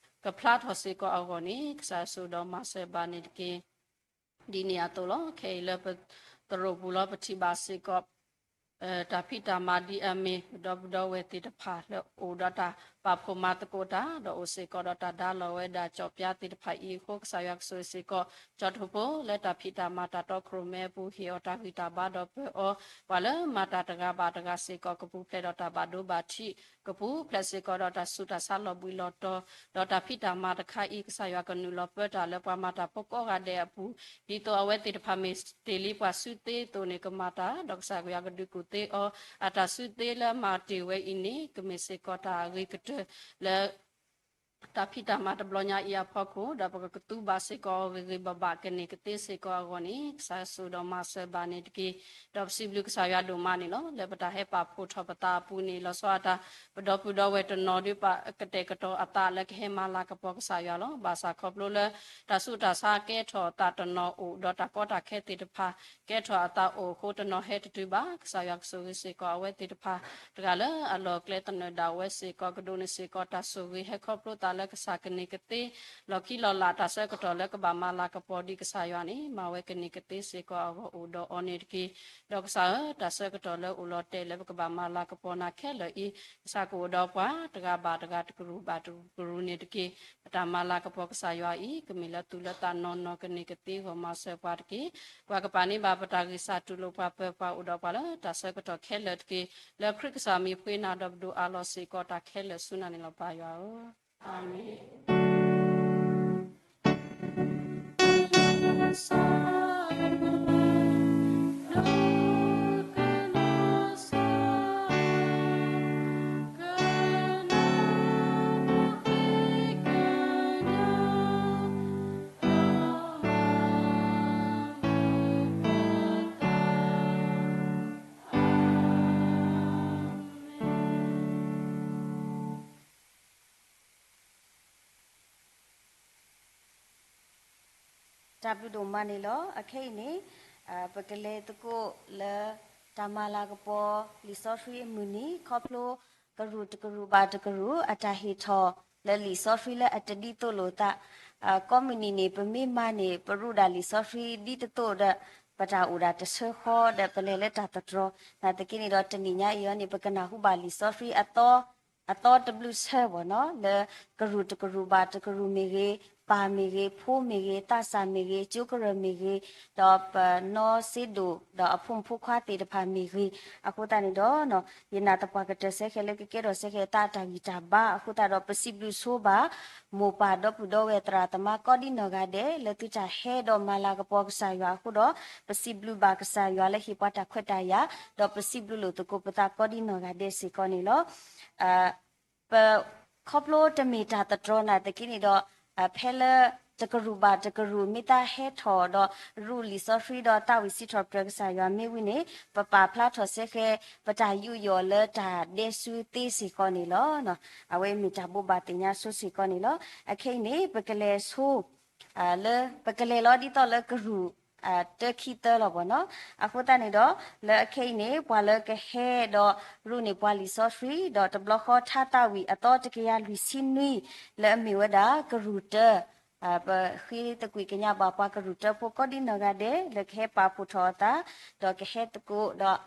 ကဖျါထီၣ်စ့ၢ်ကီးအဂီၢ်န့ၣ် ကစၢ်ဆိၣ်ဒီးမၤစၢၤဘၣ်န့ၣ်တက့ၢ်. ဒ်န့ၣ်အသိးလီၤ. ခဲအံၤလၢပသရိာ်ပူၤလီၤ ပထံၣ်ဘၣ်စ့ၢ်ကီး တၢ်ဖံးတၢ်မၤဒ်အမ့ၢ် ပဒီပုၢ်ဒီဝဲၢ်သ့ၣ်တဖၣ်လၢအိၣ်ဒီးတၢ်ပာ်ဖှိၣ်မၤသကိးတၢ် ဒီးအိၣ်စ့ၢ်ကီးဒီးတၢ်ဒါလီၤဝဲဒၣ်ကၠီၣ်ပၠါသ့ၣ်တဖၣ်အံၤအဃိ ကစၢ်ယွၤကဆိၣ်ဂ့ၤစ့ၢ်ကီး ကၠီၣ်ထိၣ်ဖိလၢတၢ်ဖံးတၢ်မၤတၢ်တီခိၣ်ရိၣ်မဲအပူၤ ဟ့ၣ်အီၤတၢ်ဂံၢ်တၢ်ဘါဒီးပၢၤအီၤ ပှၤလၢမၤတၢ်တဂၤဘၣ်တဂၤစ့ၢ်ကီး ကပူၤဖျဲးဒီးတၢ်ဘၣ်ဒိဘၣ်ထံး ကပူၤဖျဲးစ့ၢ်ကီးဒီးတၢ်ဆူးတၢ်ဆါလီၤဘှံးလီၤတီၤ, ဒီးတၢ်ဖံးတၢ်မၤတခါအံၤ ကစၢ်ယွၤကနုာ်လီၤပၢတၢ်လၢပှၤမၤတၢ်ဖိကိးဂၤဒဲးအပူၤ, ဒ်သိးအဝဲသ့ၣ်တဖၣ်မ့ၢ်တ့ၢ်လံပှၤစုသ့အသိးန့ၣ် ကမၤတၢ် ဒီးကစၢ်ယွၤကဒုးကူၣ်သ့အီၤ, အတၢ်စုသ့လၢမၤတ့ၢ်ဝဲအံၤန့ၣ် ကမ့ၢ်စ့ၢ်ကီးတၢ်အဂ့ၤကတၢၢ်လၢ တၢ်ဖံးတၢ်မၤတဘျီညါအံၤအဖီခိၣ် ဒီးပကကသူဘၣ်စ့ၢ်ကီးအီၤဂ့ၤဂ့ၤဘၣ်ဘၣ် ကန့ၢ်ကသ့စ့ၢ်ကီးအဂီၢ်န့ၣ် ကစၢ်ယွၤဆိၣ်ဒီးမၤစၢၤဘၣ်န့ၣ်တက့ၢ်. ဒီးပစံးဘျုးကစၢ်ယွၤဒိၣ်မးန့ၣ်လီၤ. လၢပတၢ်ဟဲပာ်ဖှိၣ်ထီၣ်ပသးအပူၤန့ၣ် လီၤဆီအတၢ် ပဒီပုၢ်ဒီဝဲၢ်တနီၤဒုးပာ်ကတဲာ်ကတီၤအသးလၢကဟဲမၤလၤကပီၤကစၢ်ယွၤလီၤ. ဘၣ်ဆၣ်ခီဖျိလၢ တၢ်ဆူးတၢ်ဆါကဲထီၣ်အသးတနီၤအိၣ် ဒီးတၢ်ကီတၢ်ခဲသ့ၣ်တဖၣ် ကဲထီၣ်အသးအိၣ်အဃိ တနီၤဟဲတတုၤဘၣ်. ကစၢ်ယွၤကဆိၣ်ဂ့ၤစ့ၢ်ကီးအဝဲသ့ၣ်တဖၣ် တဂၤလၢအလီၢ်ကျဲသနၢၣ်ဒၣ်ဝဲစ့ၢ်ကီး ကဒိးန့ၢ်စ့ၢ်ကီးတၢ်ဆိၣ်ဂ့ၤ ဟဲခီဖျိသးလၢကစၢ်ကန့ၢ်ကသ့ လီၢ်ခံလီၢ်လၢ်တၢ်ဆၢကတီၢ်လၢကဘၣ်မၤလၤကပီၤဒ်ကစၢ်ယွၤန့ၣ် မၤဝဲကန့ၢ်ကသ့စ့ၢ်ကီးအဂီၢ်အိၣ်ဒီးအီၤန့ၣ်တက့ၢ်. ဒီးကစၢ်ဧၢ, တၢ်ဆၢကတီၢ်လၢအိၣ်လီၤတဲာ်လၢပကဘၣ်မၤလၤကပီၤနၤခဲလၢာ်အံၤ ကစၢ်ကအိၣ်ဒီးပှၤ တဂၤဘၣ်တဂၤ တကရူၢ်ဘၣ်တကရူၢ်န့ၣ်တက့ၢ်. ပတၢ်မၤလၤကပီၤကစၢ်ယွၤအံၤ ကမ့ၢ်လၢသူၣ်လၢသးနီၢ်နီၢ် ကန့ၢ်ကသ့အဂီၢ် မၤစၢၤပှၤတက့ၢ်. ပှၤကပာ်န့ၢ်ဘၣ်ပတၢ်ဂံၢ်စၢ် တူၢ်လိာ်ပှၤပၢၤပှၤ အိၣ်ဒီးပှၤလၢတၢ်ဆၢကတီၢ်ခဲလၢာ်တက့ၢ်. လၢခရံာ်ကစၢ်မံၤပဃ့နၤဒီးပဒိၣ်အးလီၤစ့ၢ်ကီးတၢ်ခဲလၢာ်ဆူနၤန့ၣ်လီၤ ပၢ်ယွၤဧၢ. အၤမ့ၣ်. တၢ်ဘျုးဒိၣ်မးန့ၣ်လီၤ. အခဲအံၤန့ၣ် ပကလဲၤသကိးလၢ တၢ်မၤလၤကပီၤ လံာ်စီဆှံအမုၢ်နံၤ ခီဖျိ ကရူၢ်တကရူၢ်ဘၣ်တကရူၢ် အတၢ်ဟ့ၣ်ထီၣ်လၢလံာ်စီဆှံလၢအတဒ်သိးလိာ်သး ကိးမုၢ်နံၤန့ၣ် ပမ့ၢ်မၤန့ၢ် ပရူးဒၣ်လံာ်စီဆှံဒ်တသိးဒီး ပတၢ်အိၣ်ဒၣ်တဆၢဃီဒီး ပလဲၤလၢတၢ်သတြီၤ နာ်သက့န့ၣ်ဒီး တနံၤညါအံၤအီၤန့ၣ် ပကနၢ်ဟူဘၣ်လံာ်စီဆှံအသီ အသီတဘျုးဆၢဘၣ်နီၤ လၢကရူၢ်တကရူၢ်ဘၣ်တကရူၢ်မ့ၢ်ဂ့ၤ ပၢ်မ့ၢ်ဂ့ၤ, ဖိမ့ၢ်ဂ့ၤ, သးစၢ်မ့ၢ်ဂ့ၤ, ကၠိကရၢၢ်မ့ၢ်ဂ့ၤ, ဒီးပနီစ့ဒိၣ်, ဒီးအဖိမုၣ်ဖိခွါသ့ၣ်တဖၣ်မ့ၢ်ဂ့ၤ, အဃိသတးန့ၣ်ဒီး ယနာ်သပှၢ်ကတၢၢ်စ့ၢ်ကီးလၢကကဲထီၣ်စ့ၢ်ကီးသးအတၢ်ဂံၢ်တၢ်ဘါအဃိသတးဒီး ပစံးဘျုးဆိဘၣ် မိၢ်ပၢ်ဒီပုၢ်ဒီဝဲၢ်သရၣ်သမါကိးဒ်နီၢ်ဂၤဒဲး လၢသုတၢ်ဟဲဒီးမၤလၤကပီၤကစၢ်ယွၤအဃိဒီး ပစံးဘျုးဘၣ်ကစၢ်ယွၤလၢဟ့ၣ်ပှၤတၢ်ခွဲးတၢ်ယာ်, ဒီးပစံးဘျုးလိာ်သကိးပသးကိးဒ်နီၢ်ဂၤဒဲးစ့ၢ်ကီးန့ၣ်လီၤ. ပ ခီဖျိတမ့ၢ်တၢ်သတြီၤနာ်သက့န့ၣ်ဒီး ဖဲလၢတကရူၢ်ဘၣ်တကရူၢ် မ့ၢ်တၢ်ဟဲထီၣ်ဒီး ရူးလံာ်စီဆှံဒီးသးဝံၣ်စံးထီၣ်ပတြၢၤကစၢ်ယွၤမ့ၢ်ဝံၤန့ၣ် ပပာ်ဖျါထီၣ်စ့ၢ်ကီး ပတၢ်ယူးယီၣ်လၢတၢ်ဒဲဆူသ့စ့ၢ်ကီးန့ၣ်လီၤ. အဝဲမ့ၢ်တၢ်ဘိးဘၣ်သ့ၣ်ညါဆိစ့ၢ်ကီးန့ၣ်လီၤ. အခဲအံၤန့ၣ် ပကလဲၤဆိ လၢပကလဲၤလီၤဒ်သိးလၢကရူၢ် တၢခံသၢလီၤဘၣ်နီၤ. အဃိသတးန့ၣ်ဒီး လၢအခဲအံၤန့ၣ် ပှၤလၢကဟဲဒီးရူးန့ၢ်ပှၤလံာ်စီဆှံ ဒီးတဘျီဃီထါသးဝံၣ်အသီတကယၤလွံၢ်ဆံနွံ လၢအမ့ၢ်ဝဲဒၣ်ကရူၢ်တၢ ပဃ့သကွံာ်ကညးဘၣ်ပှၤကရူၢ်တၢဖိကိးဒ်နီၢ်ဂၤဒဲး လၢကဟဲပာ်ဖှိၣ်ထီၣ်အသး ဒီးကဟဲသကိးဒီး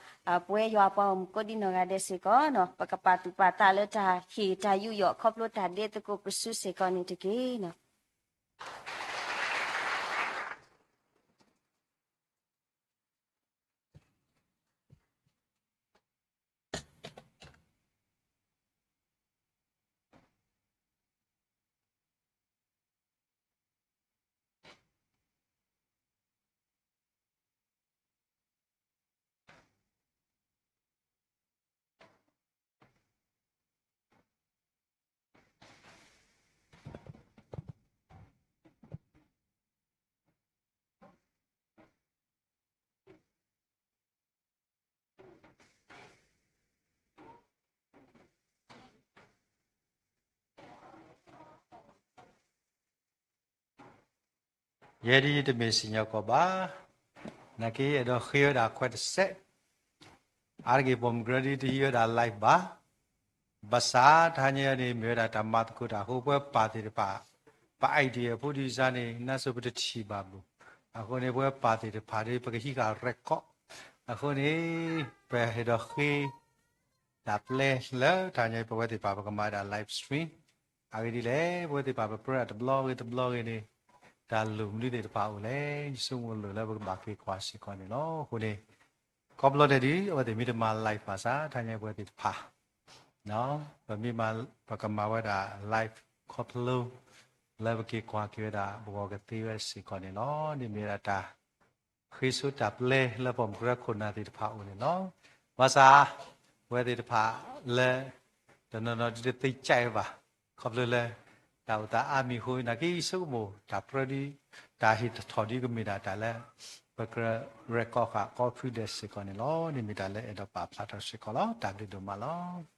ပဝဲယွၤအပှၤဂီၢ်မုၢ်ကိးဒ်နီၢ်ဂၤဒဲးစ့ၢ်ကီးနီၤ. ပကပာ်သူၣ်ပာ်သးလၢတၢ်ဟ့ၣ်တၢ်ယူးယီၣ်ခီဖျိတၢ်ဒဲသကိးပစုစ့ၢ်ကီးန့ၣ်တက့ၢ်နီၤ.ယဲဒၣ်တမ့ၢ်စံၣ်ညီၣ်ကွီၢ်ဘၣ်, နာ်က့အဲၣ်ဒိးဃ့ဝဲဒၣ်ခွဲးတစဲး, အါတက့ၢ်ပိာ်မုၣ်ကရၢဒ်တဟံးဝဲဒၣ် live ဘၣ်, ဘၣ်ဆၣ်တဟါညါအံၤန့ၣ် မ့ၢ်ဝဲဒၣ်တၢ်မၤသကိးတၢ်အဃိ ပဝဲပၢ်သ့ၣ်တဖၣ် ပ idea ဖိဒ်စါန့ၣ် နါစိၤပတထံၣ်ဘၣ်ဘၣ်, အဃိန့ၣ် ပဝဲပၢ်သ့ၣ်တဖၣ်ဒီး ပကဟံးဃာ် record, အဃိန့ၣ် ပအဲၣ်ဒိးဃ့ တၢ်ပျဲလၢတဟါညါအံၤ ပဝဲသ့ၣ်တဖၣ် ပကမၤဒၣ် live stream, အဂ့ၢ်ဒ်လဲၣ် ပဝဲသ့ၣ်တဖၣ်ပပြၢတဘျီဂ့ၤတဘျီဂ့ၤန့ၣ် တၢ်လိၣ်မနုၤသ့ၣ်တဖၣ်အိၣ်လဲၣ် ယဆိကမိၣ်လိၣ်လၢပကဘၣ်က့ၤကွၢ်စ့ၢ်ကီးန့ၣ်လီၤ. အဃိန့ၣ် ခီဖျိတဲဒ် အဝဲသ့ၣ်မ့ၢ်တမၤ live ဘၣ်ဆၣ် တဟါညါအံၤပဝဲသ့ၣ်တဖၣ် ပမ့ၢ်မၤ ပကမၤဝဲဒၣ် live ခီဖျိ လၢပက့ၤကွၢ်က့ၤဝဲဒၣ် ပဂီၢ်ကသ့ဝဲစ့ၢ်ကီးန့ၣ်လီၤ. န့ၣ်မ့ၢ်ဝဲဒၣ်တၢ် ဃ့ဆိတၢ်ပျဲလၢပိာ်မုၣ်ကရၢခိၣ်နၢ်သ့ၣ်တဖၣ်အအိၣ်န့ၣ်လီၤ. ဘၣ်ဆၣ် ပဝဲသ့ၣ်တဖၣ်လၢ တနီၤနီၤဒ်တသ့ကၠဲးဘၣ် ခီဖျိလၢ တၢ်အိၣ်သးအါမံၤအဃိ နာ်က့ယဆိကမိၣ် တၢ်ပြၢဒ် တၢ်ဟ့ၣ်ထီၣ်ဒ်ကမ့ၢ်ဒၣ်တၢ်လၢ ပက record ဃာ်ကိးဖုဒဲးစ့ၢ်ကီးန့ၣ်လီၤ. န့ၣ်မ့ၢ်တၢ်လၢအဲၣ်ဒိးပာ်ဖျါထီၣ်စ့ၢ်ကီးလီၤ. တၢ်ဘျုးဒိၣ်မးလီၤ.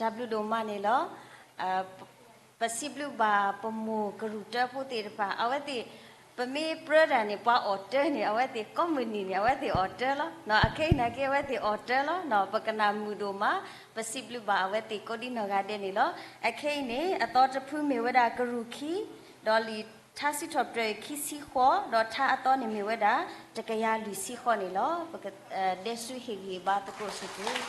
တၢ်ဘျုးဒိၣ်မးန့ၣ်လီၤ. ပစံးဘျုးဘၣ်ပမိၢ်ကရူၢ်တၢဖိသ့ၣ်တဖၣ် အဝဲသ့ၣ် ပမ့ၢ်ပြၢတၢ်န့ၣ် ပှၤအီၣ်တၢန့ၣ် အဝဲသ့ၣ်ကိးမုၢ်နံၤန့ၣ် အဝဲသ့ၣ်အီၣ်တၢလီၤ. အခဲအံၤနာ်က့ အဝဲသ့ၣ်အီၣ်တၢလီၤ. ပကနၣ်မုာ်ဒိၣ်မး, ပစံးဘျုးဘၣ်အဝဲသ့ၣ်ကိးဒံနီၢ်ဂၤဒဲးန့ၣ်လီၤ. အခဲအံၤန့ၣ် အသီတဖုမ့ၢ်ဝဲဒၣ်ကရူၢ်ခံ, ဒီးလံာ်ထါစံးထီၣ်ပတြၢၤအံၤခံဆံဃိး, ဒီးထါအသီန့ၣ်မ့ၢ်ဝဲဒၣ် တကယၤလွံၢ်ဆံဃိးန့ၣ်လီၤ. ပကဒဲးဆူဟ့ၣ်ဂံၢ်ဘါသကိးစ့ၢ်ကီး.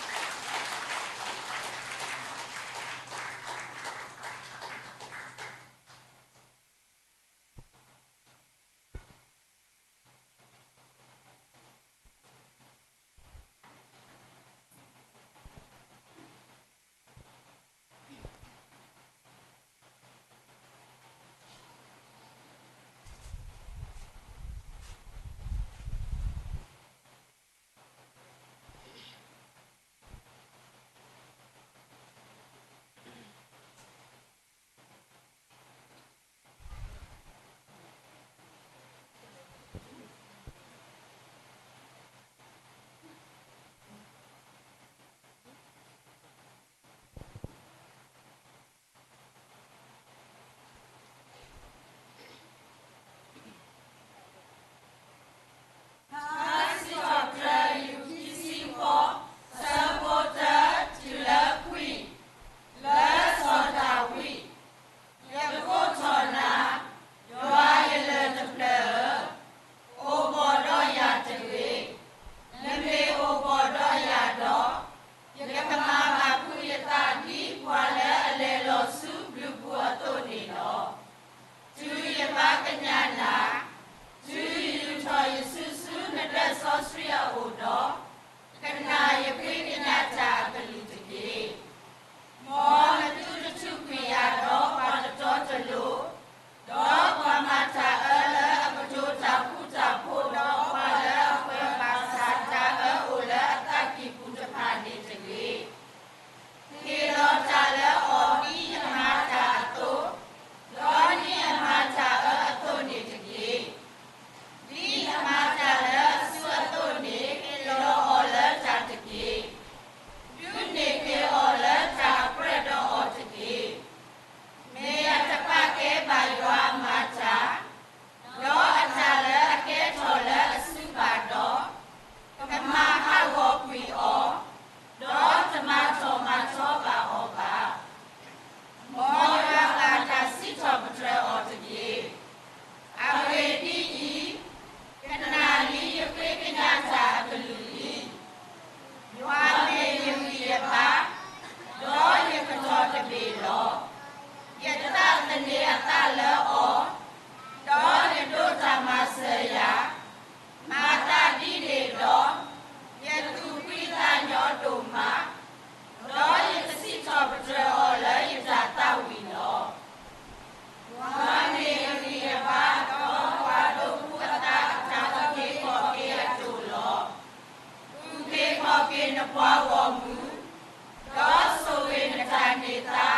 ထါစံးထီၣ်ပတြၢၤ ယူၢ်ခံဆံဃိး, ဆၢဖိတၢ တုၤလၢခွံ, လၢစီၤဒၤဝံး, ယကိးထီၣ်နၤ, ယွၤယလၢၢ်တဖျၢၣ်ဧၢ, အိၣ်ဘှီၣ်ဒီးယၤတဂ့ၤ. နမ့ၢ်အိၣ်ဘှီၣ်ဒီးယၤဒီး, ယကမၤဘၣ်ဖုးယသးဒ်ပှၤလၢအလဲၤလီၤဆူဘျုးပူၤအသိးန့ၣ်လီၤ. တုၤယဘါကညးနၤ, တုၤယယူာ်ထီၣ်ယစုဆူနတၢ်စီဆှံအအိၣ်ဒီး, ကနၣ်ယဃ့ကညးတၢ်အကလုၢ်တက့ၢ်. မ်နသုတထုးကွံာ်ယၤဒီးပှၤတတီတလိၤ, ဒီးပှၤမၤတၢ်အၢလၢအကတိၤတၢ်ဃူတၢ်ဖိးဒီးပှၤလၢအပၢၤဘၣ်ဆၣ်တၢ်အၢအိၣ်လၢအသးကံၢ်ပူၤတဖၣ်န့ၣ်တဂ့ၤ. ဟ့ၣ်လီၤတၢ်လၢအီၤဒ်ယမၤတၢ်အသိး, ဒီးဒ်အမၤတၢ်အၢအသိးန့ၣ်တက့ၢ်. ဒ်အမၤတၢ်လၢအစုအသိးန့ၣ် ဟ့ၣ်လီၤအီၤလၢတၢ်တက့ၢ်. ဒုးန့ၢ်က့ၤအီၤလၢတၢ်အကြၢးဒီးအီၤတက့ၢ်. မ့ၢ်အတပာ်ကဲဘၣ်ယွၤအမၤတၢ်, ဒီးအတၢ်လၢအကဲထီၣ်လၢအစုဘၣ်ဒီး, ကမၤဟးဂီၤကွံာ်အီၤ, ဒီးတမၤထီၣ်မၤထီဘၣ်အီၤဘၣ်. မ်ယွၤဘၣ်တၢ်စံးထီၣ်ပတြၢၤအီၤတက့ၢ်. အဂ့ၢ်ဒ်အံၤ, ကနၣ်လံယဃ့ကညးတၢ်အကလုၢ်လံ. ယွၤမ့ၢ်ယဂံၢ်ယဘါ, ဒီးယကတီၤတဘ့ၣ်လီၤ. ယသးသန့ၤအသးလၢအီၤ, ဒီးယဒိးတၢ်မၤစၢၤယၤ, မၤသးဒ်န့ၣ်ဒီး, ယသူၣ်ဖှံသးညီဒိၣ်မး, ဒီးယကစံးထီၣ်ပတြၢၤအီၤလၢယတၢ်သးဝံၣ်လီၤ. ယွၤမ့ၢ်ယဂံၢ်ယဘါ, ဒီးပှၤဒိးကူအသးအတၢ်အုၣ်က့ၤခီၣ်က့ၤအဒိၣ်လီၤ. အုၣ်က့ၤခီၣ်က့ၤနပှၤဂီၢ်မုၢ်, ဒီးဆိၣ်ဂ့ၤနတၢ်န့ၢ်သါ,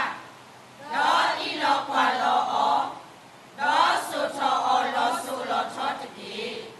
ဒီးအံးလီၤကွၢ်လီၤအီၤ, ဒီးစိာ်ထီၣ်အီၤလီၤစိၤလီၤထီတက့ၢ်.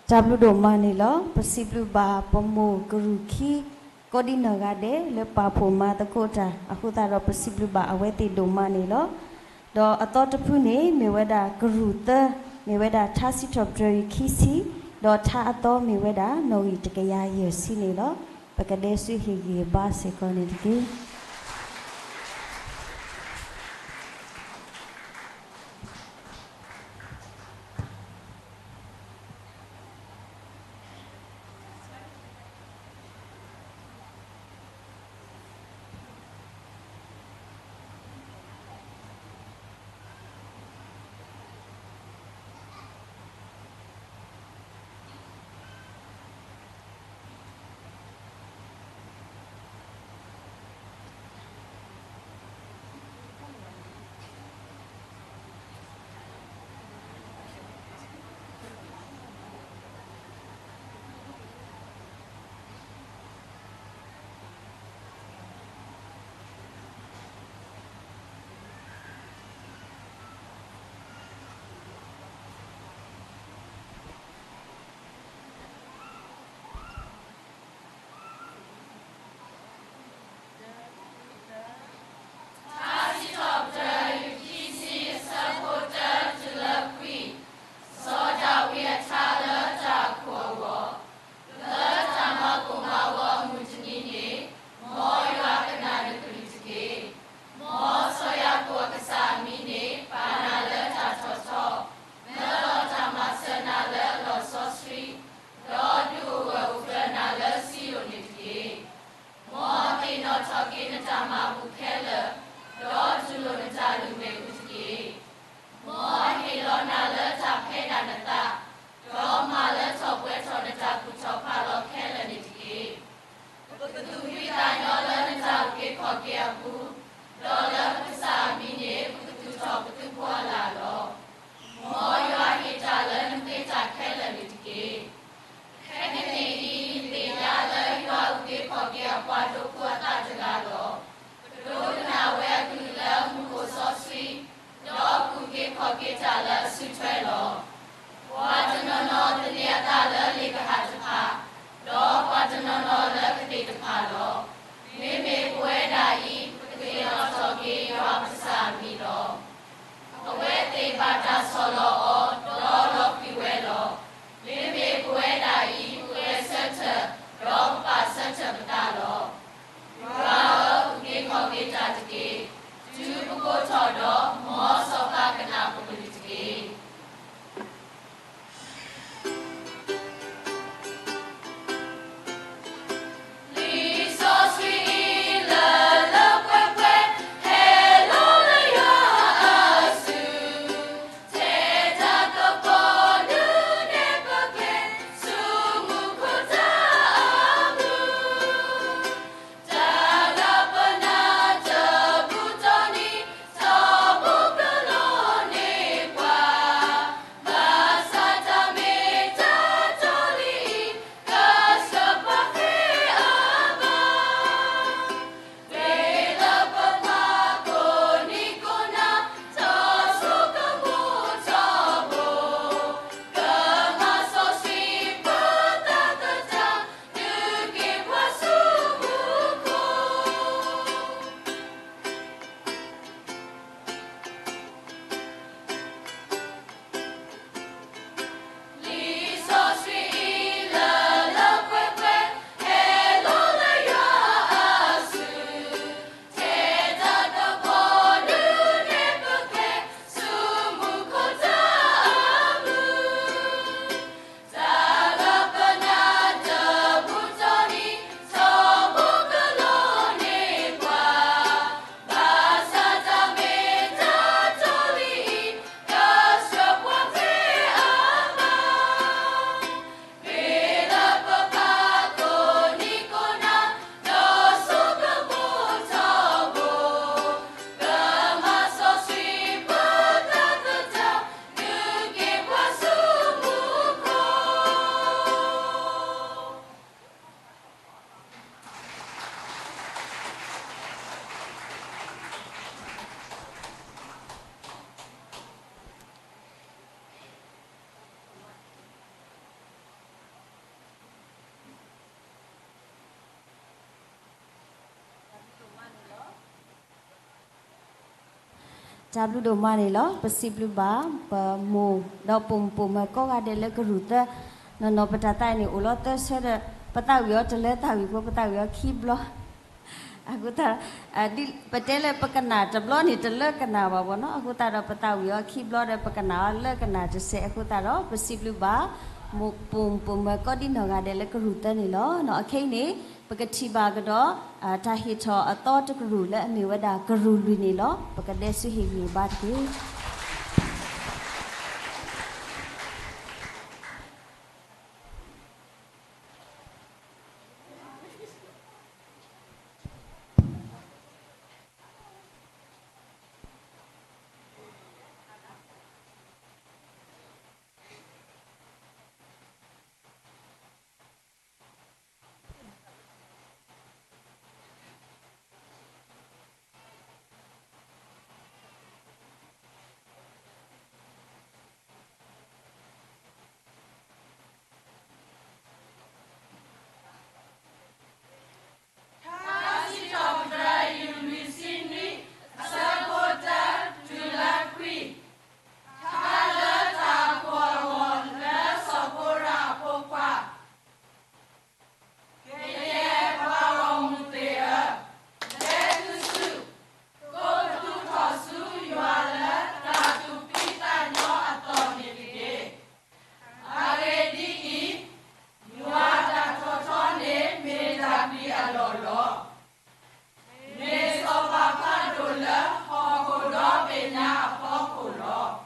တၢ်ဘျုးဒိၣ်မးန့ၣ်လီၤ. ပစံးဘျုးဘၣ်ပမိၢ်ကရူၢ်ခံ ကိးဒံနီၢ်ဂၤဒဲး လၢပာ်ဖှိၣ်မၤသကိးတၢ်အဃိသတးဒီး ပစံးဘျုးဘၣ်အဝဲသ့ၣ်ဒိၣ်မးန့ၣ်လီၤ. ဒီးအသီတဖုန့ၣ် မ့ၢ်ဝဲဒၣ်ကရူၢ်သၢ, မ့ၢ်ဝဲဒၣ်ထါစံးထီၣ်ပတြၢၤအံၤခံဆံ, ဒီးထါအသီမ့ၢ်ဝဲဒၣ်နီၣ်ဂံၢ်တကယၤယဲၢ်ဆံန့ၣ်လီၤ. ပကဒဲဆူဟ့ၣ်ဂံၢ်ဘါစ့ၢ်ကီးန့ၣ်တက့ၢ်. တၢ်ဘျုးဒိၣ်မးန့ၣ်လီၤ. ပစံးဘျုးဘၣ် ပမိၢ်ဒီးပိာ်မုၣ်ပိာ်မၢၤကိးဂၤဒဲးလၢကရူၢ်သၢ, နီၢ်နီၢ်ပတၢ်သးန့ၣ် အိၣ်လီၤသၢဆၢဒီး ပသးဝံၣ်အီၤတလၢသးဝံၣ်ဖိ ပသးဝံၣ်အီၤခံဘျီ အဃိသတး ဒ်ပတဲလၢပကနၣ်တဘျီန့ၣ် တလၢကနၣ်ဘၣ်ဘၣ်နီၤ. အဃိသတးဒီး ပသးဝံၣ်အီၤခံဘျီဒီး ပကနၣ်အီၤလၢကနၣ်တစဲး. အဃိသတးဒီး ပစံးဘျုးဘၣ် မိၢ်ပိာ်မုၣ်ပိာ်မၢၤကိးဒ်နီၢ်ဂၤဒဲးလၢကရူၢ်သၢန့ၣ်လီၤ. အခဲအံၤန့ၣ် ပကထံၣ်ဘၣ်ကဒီး တၢ်ဟ့ၣ်ထီၣ်အသီတကရူၢ်လၢအမ့ၢ်ဝဲဒၣ်ကရူၢ်လွံၢ်န့ၣ်လီၤ. ပကဒဲးဆူဟ့ၣ်ဂံၢ်ဘါတက့ၢ်. Thank you. ကယဲၢ်ပှၤဂီၢ်မုၢ်သ့ၣ်ဧၢ, လဲၤတုၤဆူ, ကိးပသူထီၣ်ဆူယွၤလၢတၢ်သူၣ်ဖှံသးညီအသီၣ်န့ၣ်တက့ၢ်. အဂ့ၢ်ဒ်အံၤ, ယွၤအတၢ်ထီၣ်ထီန့ၣ် မ့ၢ်တၢ်ပျံၤအလီၢ်လီၤ. မ့ၢ်စီၤပၤဖးဒိၣ်လၢဟီၣ်ခိၣ်ဒီဘ့ၣ်ညါအဖီခိၣ်လီၤ.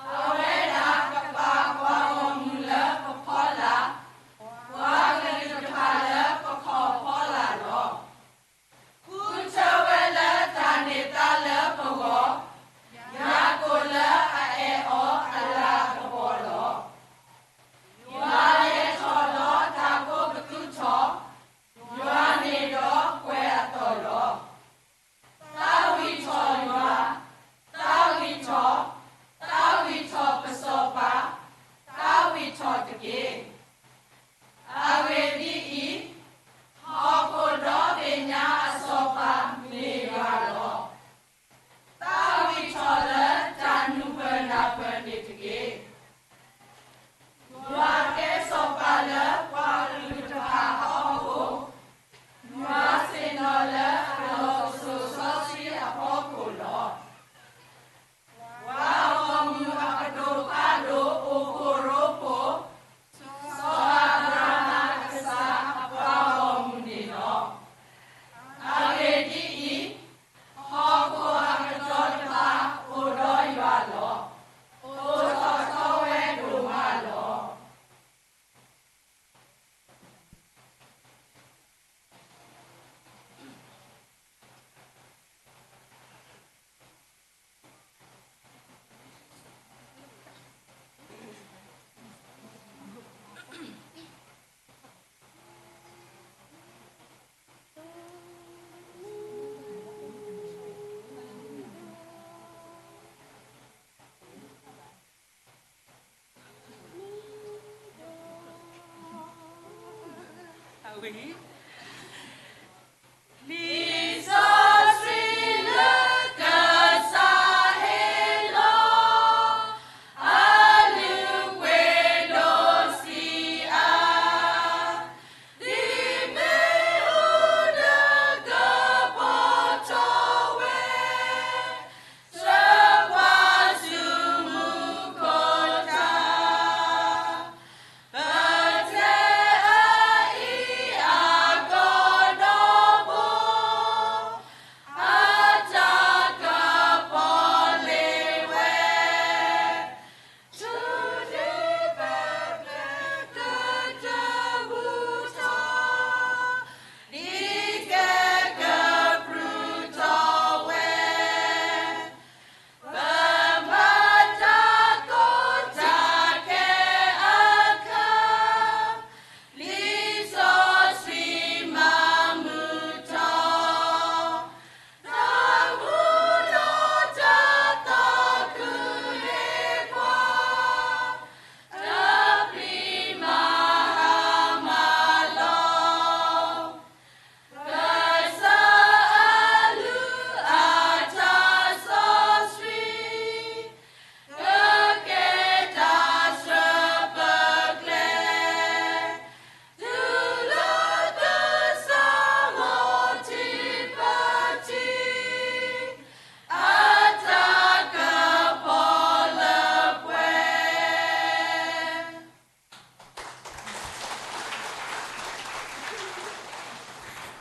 အဝဲဒၣ်ကပာ်ပှၤဂီၢ်မုၢ်လၢပဖီလာ်, ပှၤကလုာ်တဖၣ်လၢပခီၣ်ဖီလာ်လီၤ. ဃုထၢဝဲလၢတၢ်န့ၢ်သါလၢပဂီၢ်, ယၤကိာ်လၢအအဲၣ်အီၤအလၤကပီၤလီၤ. ယွၤလဲၤထီၣ်ဒီးတၢ်ကိးပသူထီၣ်, ယွၤန့ၣ်ဒီးကွဲၤအသီၣ်လီၤ. သးဝံၣ်ထီၣ်ယွၤ, သးဝံၣ်ထီၣ်, သးဝံၣ်ထီၣ်ပစီၤပၤ, သးဝံၣ်ထီၣ်တက့ၢ်. အဂ့ၢ်ဒ်အံၤ, ဟီၣ်ခိၣ်ဒီဘ့ၣ်ညါအစီၤပၤမ့ၢ်ယွၤလီၤ. သးဝံၣ်ထီၣ်လၢတၢ်နုာ်ပၢၢ်နၢ်ပၢၢ်န့ၣ်တက့ၢ်. ယွၤကဲစီၤပၤလၢပှၤကလုာ်တဖၣ်အဖီခိၣ်, ယွၤဆ့ၣ်နီၤလၢအလီၢ်တစိၢ်စီဆှံအဖီခိၣ်လီၤ. ပှၤဂီၢ်မုၢ်အပဒိၣ်ဖးဒိၣ်အိၣ်ဖှိၣ်ရိဖှိၣ်, စီၤအၤဘြၤဟၣ်အကစၢ်အပှၤဂီၢ်မုၢ်န့ၣ်လီၤ. အဂ့ၢ်ဒ်အံၤ, ဟီၣ်ခိၣ်အကတီၤတဖၣ်အိၣ်ဒီးယွၤလီၤ. အိၣ်ထီၣ်ထီဝဲဒိၣ်မးလီၤ. လံာ်စီဆှံလၢကစၢ်ဟ့ၣ်လီၤ အလုၢ်အပှ့ၤဒိၣ်ဆံးအါ, ဒ်မ့ၣ်အူဒၢကဖီထီၣ်ဝဲ ဆှၢပှၤဆူမူခိၣ်တၢ်, ပတဲအအံၤအကီၢ်ဒီဘိ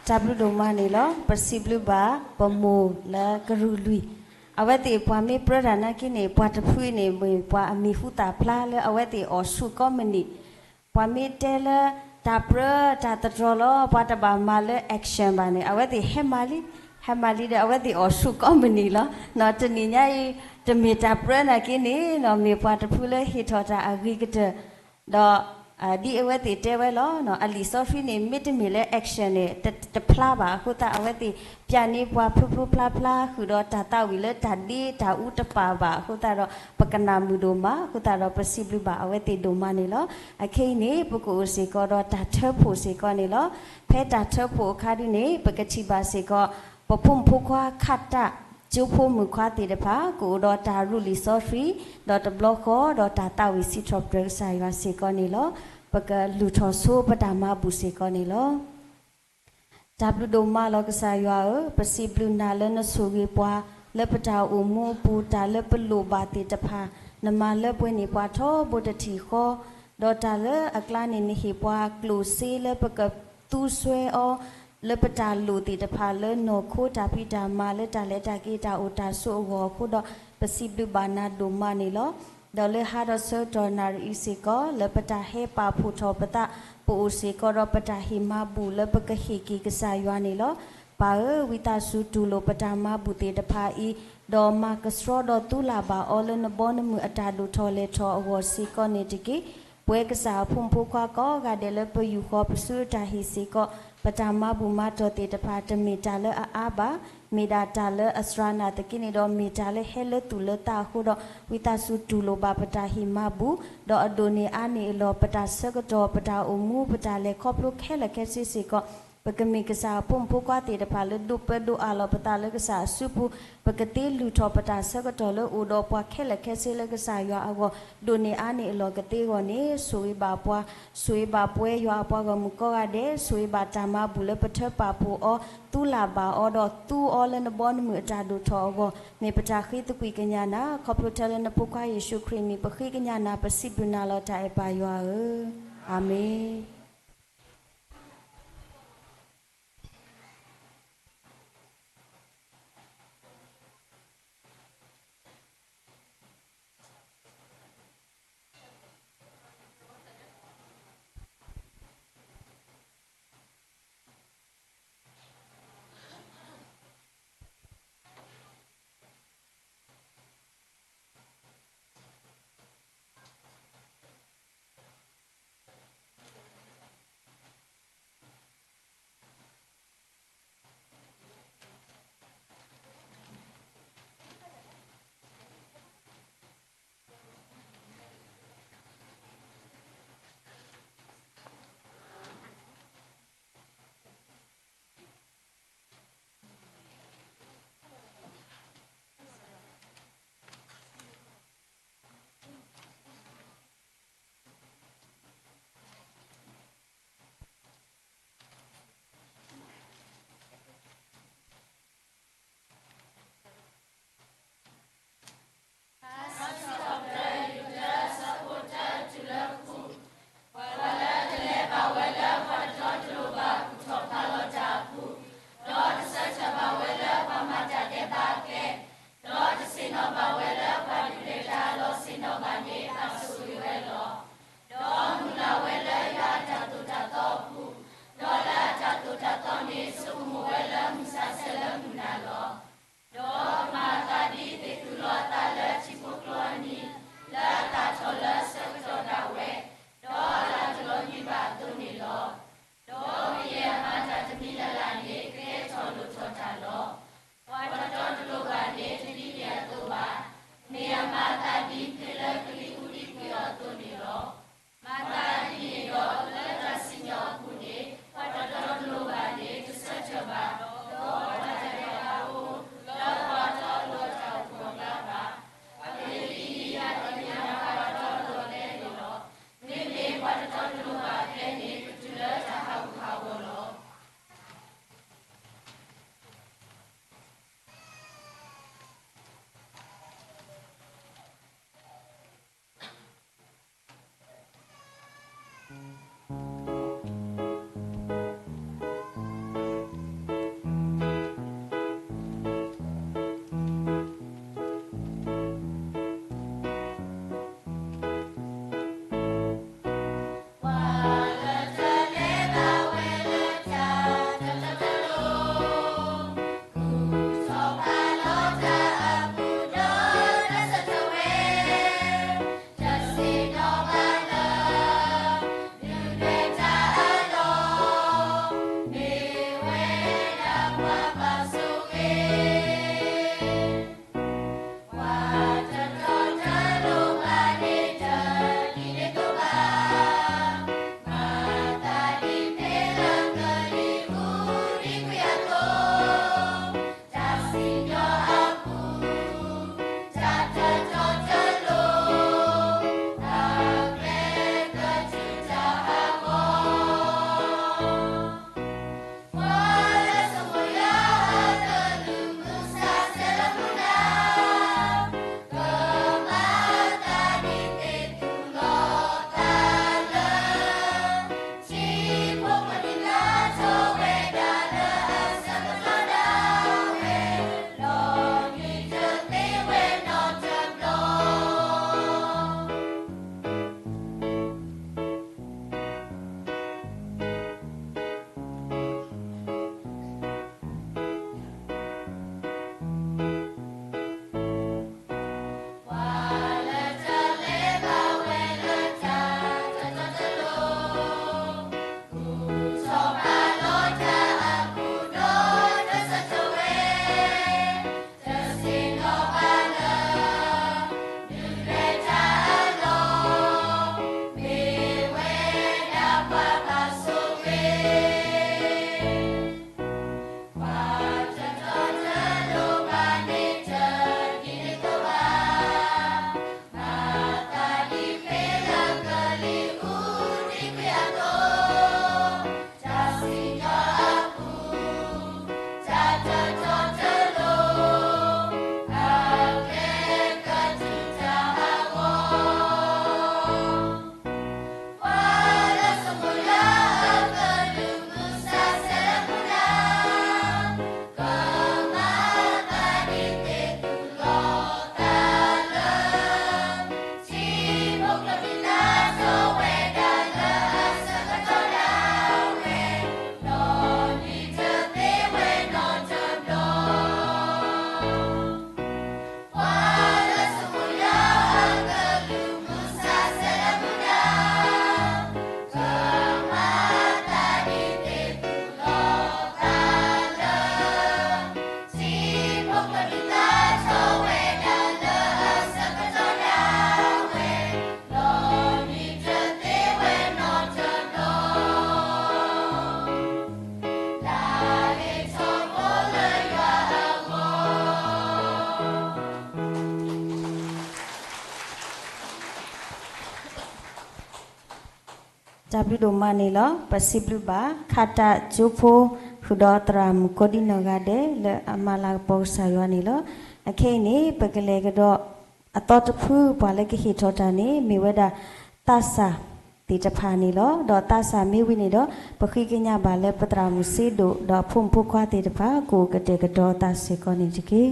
တၢ်ဘျုးဒိၣ်မးန့ၣ်လီၤ. ပစံးဘျုးဘၣ်ပမိၢ်လၢကရူၢ်လွံၢ်, အဝဲသ့ၣ်ပှၤမ့ၢ်ပြၢတၢ်နာ်က့န့ၣ် ပှၤတဖုန့ၣ် မ့ၢ်ပှၤအမံၤဟူသၣ်ဖျါလၢအဝဲသ့ၣ်အီၣ်ဆူၣ်ကိးမုၢ်နံၤ, ပှၤမ့ၢ်တဲလၢတၢ်ပြၢတၢ်သတြီၤလီၤ ပှၤတဘၣ်မၤလၢ action ဘၣ်န့ၣ် အဝဲသ့ၣ်ဟဲမၤလံ, ဟဲမၤလံဒီး အဝဲသ့ၣ်အီၣ်ဆူၣ်ကိးမုၢ်နံၤလီၤ. တနံၤညါအံၤ တမ့ၢ်တၢ်ပြၢနာ်က့န့ၣ် မ့ၢ်ပှၤတဖုလၢဟ့ၣ်ထီၣ်တၢ်အဂ့ၤကတၢၢ် ဒီး ဒ်အဝဲသ့ၣ်တဲဝဲလီၤ. အလံာ်စီဆှံန့ၣ် မ့တမ့ၢ်လၢ action န့ၣ် တဖျါဘၣ်အဃိသတး အဝဲသ့ၣ်ပျၢ်န့ၢ်ပှၤဖျိဖျိဖျါဖျါ ဃုာ်ဒီးတၢ်သးဝံၣ်လၢတၢ်ဒ့တၢ်အူတပာ်ဘၣ်အဃိသတးဒီး ပကနၣ်မုာ်ဒိၣ်မးအဃိသတးဒီး ပစံးဘျုးဘၣ်အဝဲသ့ၣ်ဒိၣ်မးန့ၣ်လီၤ. အခဲအံၤန့ၣ် ပကအိၣ်စ့ၢ်ကီးဒီးတၢ်ထၢဖှိၣ်စ့ၢ်ကီးန့ၣ်လီၤ. ဖဲတၢ်ထၢဖှိၣ်အခါဒ်န့ၣ် ပကထံၣ်ဘၣ်စ့ၢ်ကီး ပဖိမုၣ်ဖိခွါခးတၢ် ကၠိဖိမုၣ်ခွါသ့ၣ်တဖၣ် ကအိၣ်ဒီးတၢ်ရူၢ်လံာ်စီဆှံ ဒီးတဘျီဃီဒီးတၢ်သးဝံၣ်စံးထီၣ်ပတြၢၤကစၢ်ယွၤစ့ၢ်ကီးန့ၣ်လီၤ. ပကလုၢ်ထီၣ်ဆိပတၢ်မၤဘူၣ်စ့ၢ်ကီးန့ၣ်လီၤ. တၢ်ဘျုးဒိၣ်မးလီၤကစၢ်ယွၤဧၢ, ပစံးဘျုးနၤလၢနဆိၣ်ဂ့ၤပှၤ လၢပတၢ်အိၣ်မူအပူၤ တၢ်လၢပလိၣ်ဘၣ်သ့ၣ်တဖၣ် နမၤလၢပှဲၤန့ၢ်ပှၤထီဘိတထံၣ်ဃီ, ဒီးတၢ်လၢအကျါန့ၣ် နဟ့ၣ်ပှၤကျိၣ်စ့လၢပကသူစွဲအီၤ လၢပတၢ်လိၣ်သ့ၣ်တဖၣ် လၢနီၢ်ခိတၢ်ဖံးတၢ်မၤလၢတၢ်လဲၤတၢ်က့ၤတၢ်အိၣ်တၢ်ဆိးအဂီၢ်အဃိဒီး ပစံးဘျုးဘၣ်နၤဒိၣ်မးန့ၣ်လီၤ. ဒီးလၢဟါဒီးဆၢကတီၢ်နၣ်ရံၣ်အံၤစ့ၢ်ကီး လၢပတၢ်ဟဲပာ်ဖှိၣ်ထီၣ်ပသး ပအိၣ်စ့ၢ်ကီးဒီးပတၢ်ဟ့ၣ်မၤဘူၣ်လၢပကဟ့ၣ်က့ၤကစၢ်ယွၤန့ၣ်လီၤ. ပၢ်ဧၢ, ဝံသးစူၤတူၢ်လိာ်ပတၢ်မၤဘူၣ်သ့ၣ်တဖၣ်အံၤ, ဒီးမၤကဆှီဒီးသူလၢ်ဘၣ်အီၤလၢနဘီနမုၢ်အတၢ်ဒိၣ်ထီၣ်လဲၤထီၣ်အဂီၢ်စ့ၢ်ကီးန့ၣ်တက့ၢ်. ပဝဲကစၢ်အဖိမုၣ်ဖိခွါကိးဂၤဒဲးလၢပယူာ်ဃီၤပစုအတၢ်ဟ့ၣ်စ့ၢ်ကီး ပတၢ်မၤဘူၣ်မၤတီၢ်သ့ၣ်တဖၣ် တမ့ၢ်တၢ်လၢအအါဘၣ်, မ့ၢ်ဒၣ်တၢ်လၢအစှၤနာ်သက့န့ၣ်ဒီး မ့ၢ်တၢ်လၢဟဲလၢသူၣ်လၢသးအဃိဒီး ဝံသးစူၤတူၢ်လိာ်ဘၣ်ပတၢ်ဟ့ၣ်မၤဘူၣ်, ဒီးအဒိၣ်န့ၢ်အါန့ၢ်အလီၢ် ပတၢ်ဆၢကတီၢ် ပတၢ်အိၣ်မူ ပတၢ်လဲၤခီဖျိခဲလၢာ်ခဲဆ့စ့ၢ်ကီး ပကမ့ၢ်ကစၢ်အဖိမုၣ်ဖိခွါသ့ၣ်တဖၣ်လၢဒိးပၢဒိးအးလီၤပသးလၢကစၢ်အစုပူၤ, ပကသ့လုၢ်ထီၣ်ပတၢ်ဆၢကတီၢ်လၢအိၣ်ဒီးပှၤခဲလၢာ်ခဲဆ့လၢကစၢ်ယွၤအဂီၢ်, ဒိၣ်န့ၢ်အါန့ၢ်အလီၢ်ကသ့အဂီၢ်န့ၣ် ဆိၣ်ဂ့ၤဘၣ်ပှၤ, ဆိၣ်ဂ့ၤဘၣ်ပဝဲယွၤအပှၤဂီၢ်မုၢ်ကိးဂၤဒဲး, ဆိၣ်ဂ့ၤဘၣ်တၢ်မၤဘူၣ်လၢပထၢပာ်ဖှိၣ်အီၤ, သူလၢ်ဘၣ်အီၤဒီးသူအီၤလၢနဘီနမုၢ်အတၢ်ဒိၣ်ထီၣ်အဂီၢ်, မ့ၢ်ပတၢ်ဃ့သကွံၢ်ကညးနၤ, ခီဖျိတၢ်လၢနဖိခွါယ့ၣ်ၡူးခရံာ်အမံၤ ပဃ့ကညးနၤ ပစံးဘျုးနၤလီၤတၢ်အဲၣ်ပၢ်ယွၤဧၢ, အၤမ့ၣ်. တၢ်ဘျုးဒိၣ်မးန့ၣ်လီၤ. ပစံးဘျုးဘၣ် ခးတၢ်ကၠိဖိ ဃုာ်ဒီးသရၣ်မုၣ်ကိးဒံနီၢ်ဂၤဒဲး လၢအမၤလၤကပီၤကစၢ်ယွၤန့ၣ်လီၤ. အခဲအံၤန့ၣ် ပကလဲၤကဒီး အသီတဖု ပှၤလၢကဟ့ၣ်ထီၣ်တၢ်န့ၣ် မ့ၢ်ဝဲဒၣ် သးစၢ်သ့ၣ်တဖၣ်န့ၣ်လီၤ. ဒီးသးစၢ်မ့ၢ်ဝံၤန့ၣ်ဒီး ပဃ့ကညးဘၣ်လၢပသရၣ်မုၣ်စ့ဒိၣ် ဒီးအဖိမုၣ်ဖိခွါသ့ၣ်တဖၣ် ကအိၣ်ကတဲာ်ကတီၤသးစ့ၢ်ကီးန့ၣ်တက့ၢ်.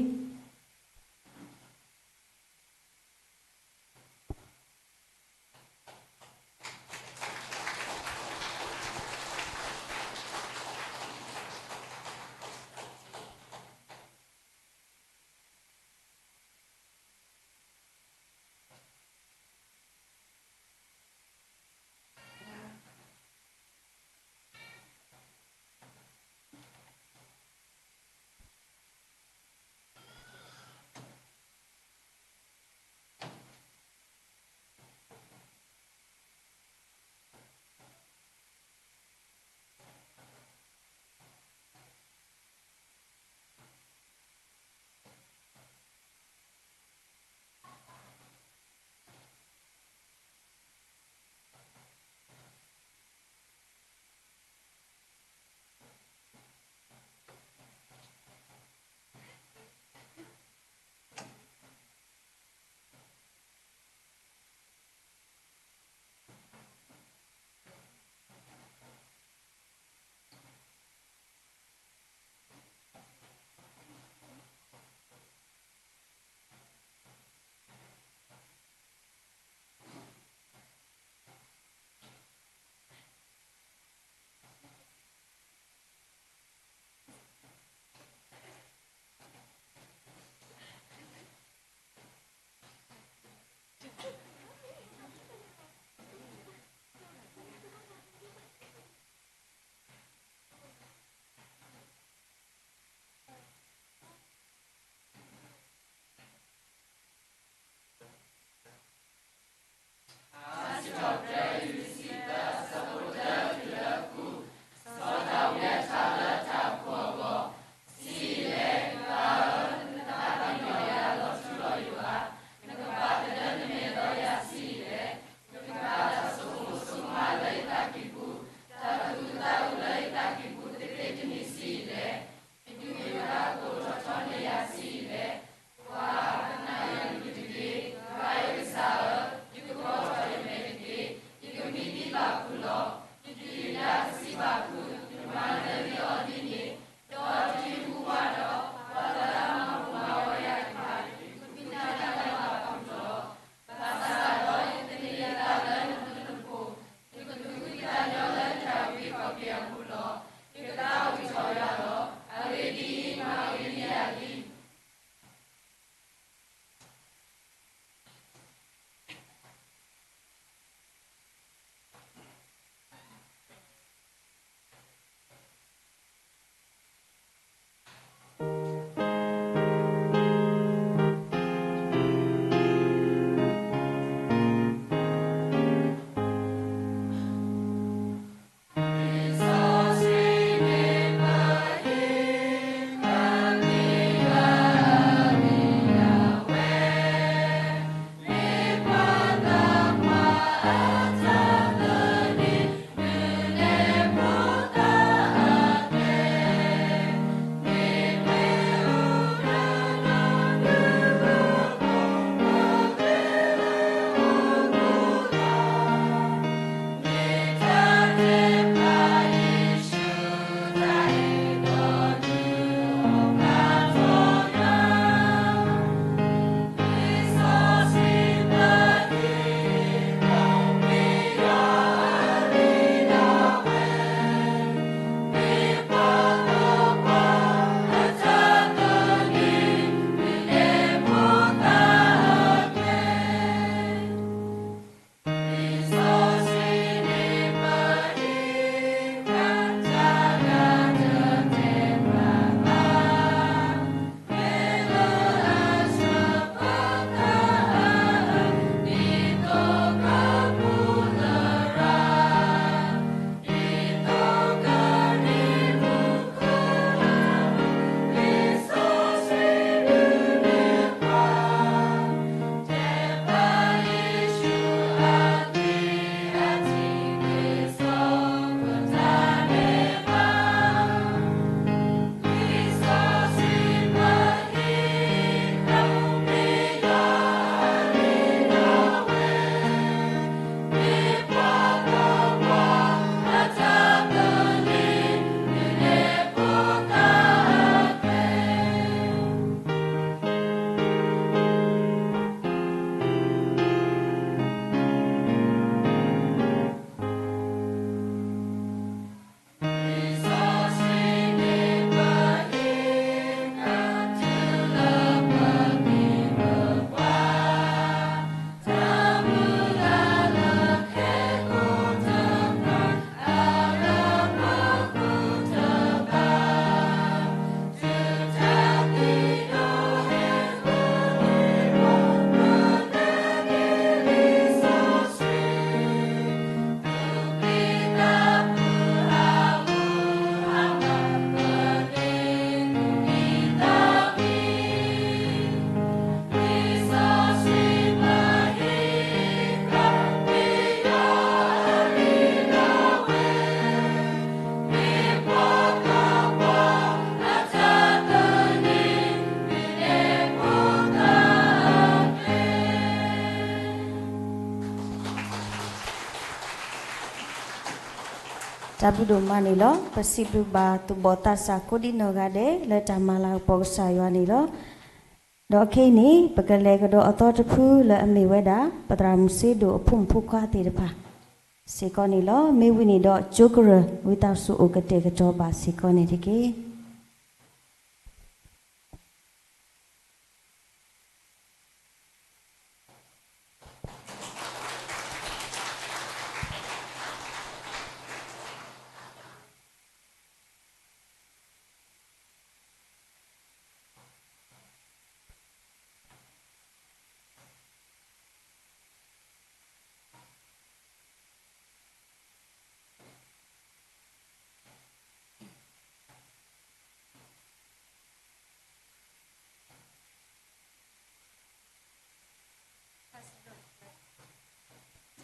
တၢ်ဘျုးဒိၣ်မးန့ၣ်လီၤ. ပစံးဘျုးဘၣ်သူၣ်ဘီၣ်သးစၢ်ကိးဒံနီၢ်ဂၤဒဲး လၢတၢ်မၤလၤကပီၤကစၢ်ယွၤန့ၣ်လီၤ. ဒီးခဲအံၤန့ၣ် ပကလဲၤကဒီးအသီတဖုလၢအမ့ၢ်ဝဲဒၣ် ပသရၣ်မုၣ်စ့ဒိၣ်အဖိမုၣ်ဖိခွါသ့ၣ်တဖၣ် စ့ၢ်ကီးန့ၣ်လီၤ. မ့ၢ်ဝံၤန့ၣ်ဒီး ကၠိကရၢၢ် ဝံသးစူၤအိၣ်ကတဲာ်ကတီၤဘၣ်စ့ၢ်ကီးန့ၣ်တက့ၢ်.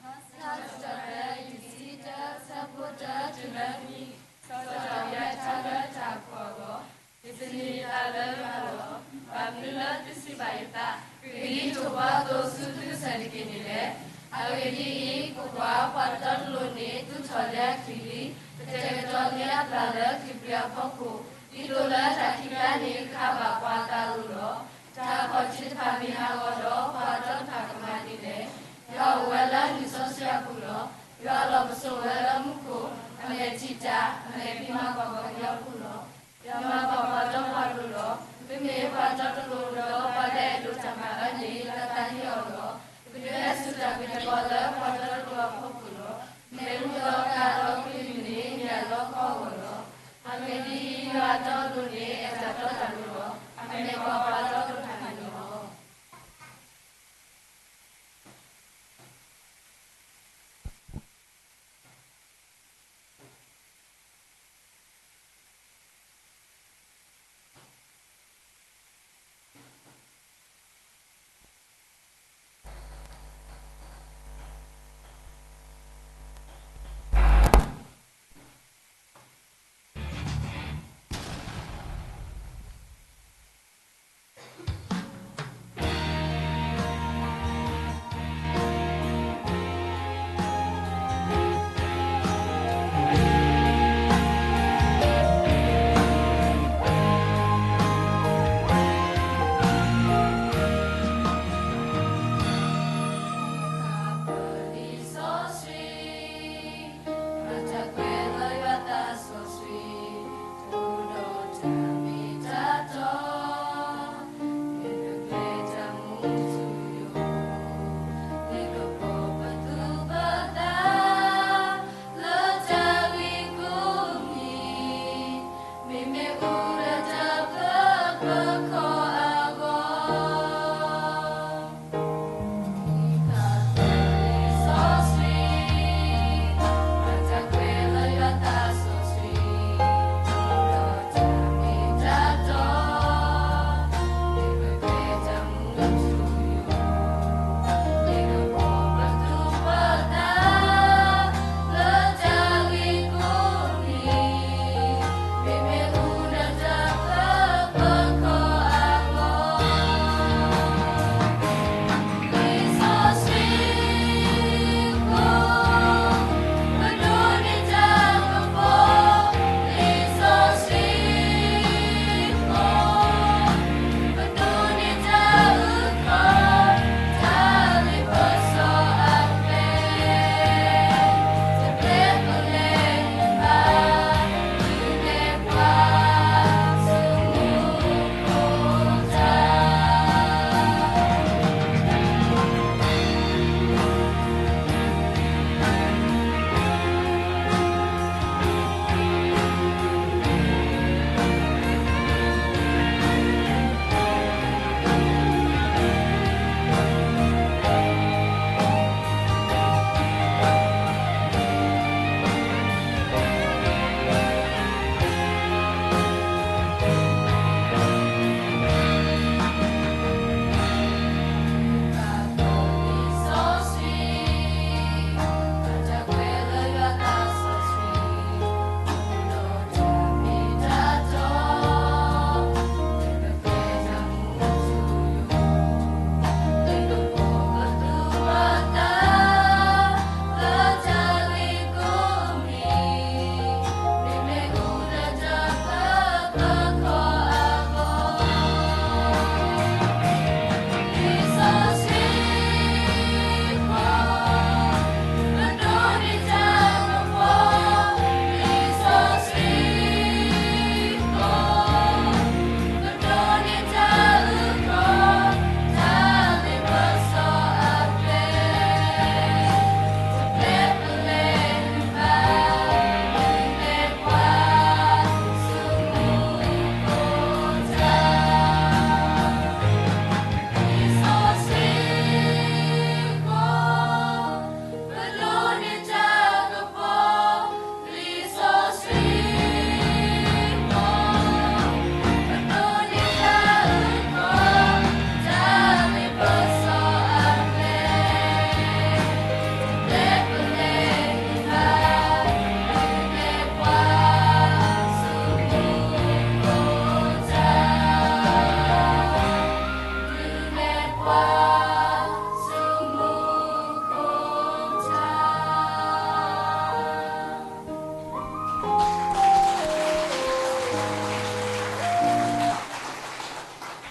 Thank you. ယစံးန့ၢ်ယသးလၢယွၤလီၤ. ဘၣ်မနုၤလၢသုစံးဘၣ်ယသး, ဂ့ၤဒ်သိးပှၤသိသုသုကစၢ်တက့ၢ်န့ၣ်လဲၣ်. အဂ့ၢ်ဒ်အံၤ, ကွၢ်ကွၢ်, ပှၤတတီတလိၤန့ၣ် သူၣ်ထီၣ်လၢအချံလံ, ကတဲာ်ကတီၤလၢအပျၢ်လၢခရံာ်ပျ့ၤအဖီခိၣ်, ဒ်သိးလၢတၢ်ခံးကျါန့ၣ် ကခးဘၣ်ပှၤအသးအလိၤလီၤ. တၢ်အခီၣ်ထံးတဖၣ်မ့ၢ်ဟးဂီၤဒီး ပှၤတီတဖၣ်ကမၤဒ်လဲၣ်. ယွၤအိၣ်ဝဲလၢလံာ်စီဆှံအပူၤလီၤ. ယွၤလီၢ်ပစိာ်ဝဲလၢမူခိၣ်, အမဲာ်ထံၣ်တၢ်, အမဲာ်ဖံးမၤကွၢ်ပှၤကညီအပူၤလီၤ. ယွၤမၤကွၢ်ပှၤတီပှၤလိၤလီၤ. သုမ့ၢ်ပှၤတီတလိၤဒီးပှၤလၢအအဲၣ်ဒိးတၢ်မၤအၢန့ၣ် ယွၤသးဟ့အီၤလီၤ. ပကဟဲစူၢ်တၢ်က့ၤတကီၢ်လၢပှၤတီတလိၤအဖီခိၣ်လီၤ. မ့ၣ်အူဒီးကးဒီးကလံၤမုၢ်န့ၣ် မ့ၢ်အလီခီအဂီၢ်လီၤ. အဂ့ၢ်ဒ်အံၤ, ယွၤအတီအလိၤန့ၣ် အဲၣ်တၢ်တီတၢ်လိၤလီၤ. အမဲာ်ကွၢ်ပှၤတီတဖၣ်န့ၣ်လီၤ.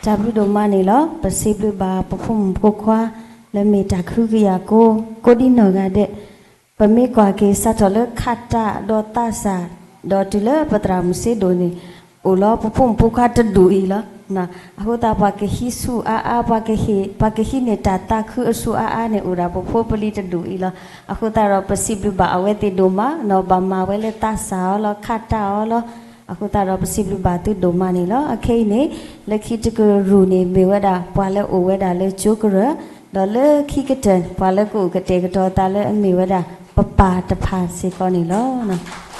တၢ်ဘျုးဒိၣ်မးန့ၣ်လီၤ. ပစံးဘျုးဘၣ်ပဖိမုၣ်ဖိခွါ လၢမ့ၢ်တၢ်ကဟုကယာ်ကိး ကိးဒံနီၢ်ဂၤဒဲး, ပမ့ၢ်ကွၢ်က့ၤစးထီၣ်လၢခးတၢ်ဒီးသးစၢ်, ဒီးတုၤလၢပသရၣ်မုၣ်စ့ဒိၣ်န့ၣ်, အိၣ်လီၤပဖိမုၣ်ဖိခွါတဒူၣ်အံၤလီၤ. အဃိသတးပှၤကဟံးဆူၣ်အါအါ, ပှၤကဟံး, ပှၤကဟံးန့ၢ်တၢ်သးခုအဆူၣ်အါအါန့ၣ် အိၣ်ဒၣ်ပဖိပလံၤတဒူၣ်အံၤလီၤ. အဃိသတးဒီးပစံးဘျုးဘၣ်အဝဲသ့ၣ်ဒိၣ်မး, ဒီးဘၣ်မၤဝဲလၢသးစၢ်အီၤလီၤ, ခးတၢ်အီၤလီၤ. အဃိသတးဒီးပစံးဘျုးဘၣ်သုဒိၣ်မးန့ၣ်လီၤ. အခဲအံၤန့ၣ်, လၢခံတကရူၢ်န့ၣ် မ့ၢ်ဝဲဒၣ်ပှၤလၢအိၣ်ဝဲဒၣ်လၢကၠိကရၢ, ဒီးလၢခံကတၢၢ် ပှၤလၢကအိၣ်ကတဲာ်ကတီၤသးလၢအမ့ၢ်ဝဲဒၣ် ပပၢ်တဖၣ်စ့ၢ်ကီးန့ၣ်လီၤ.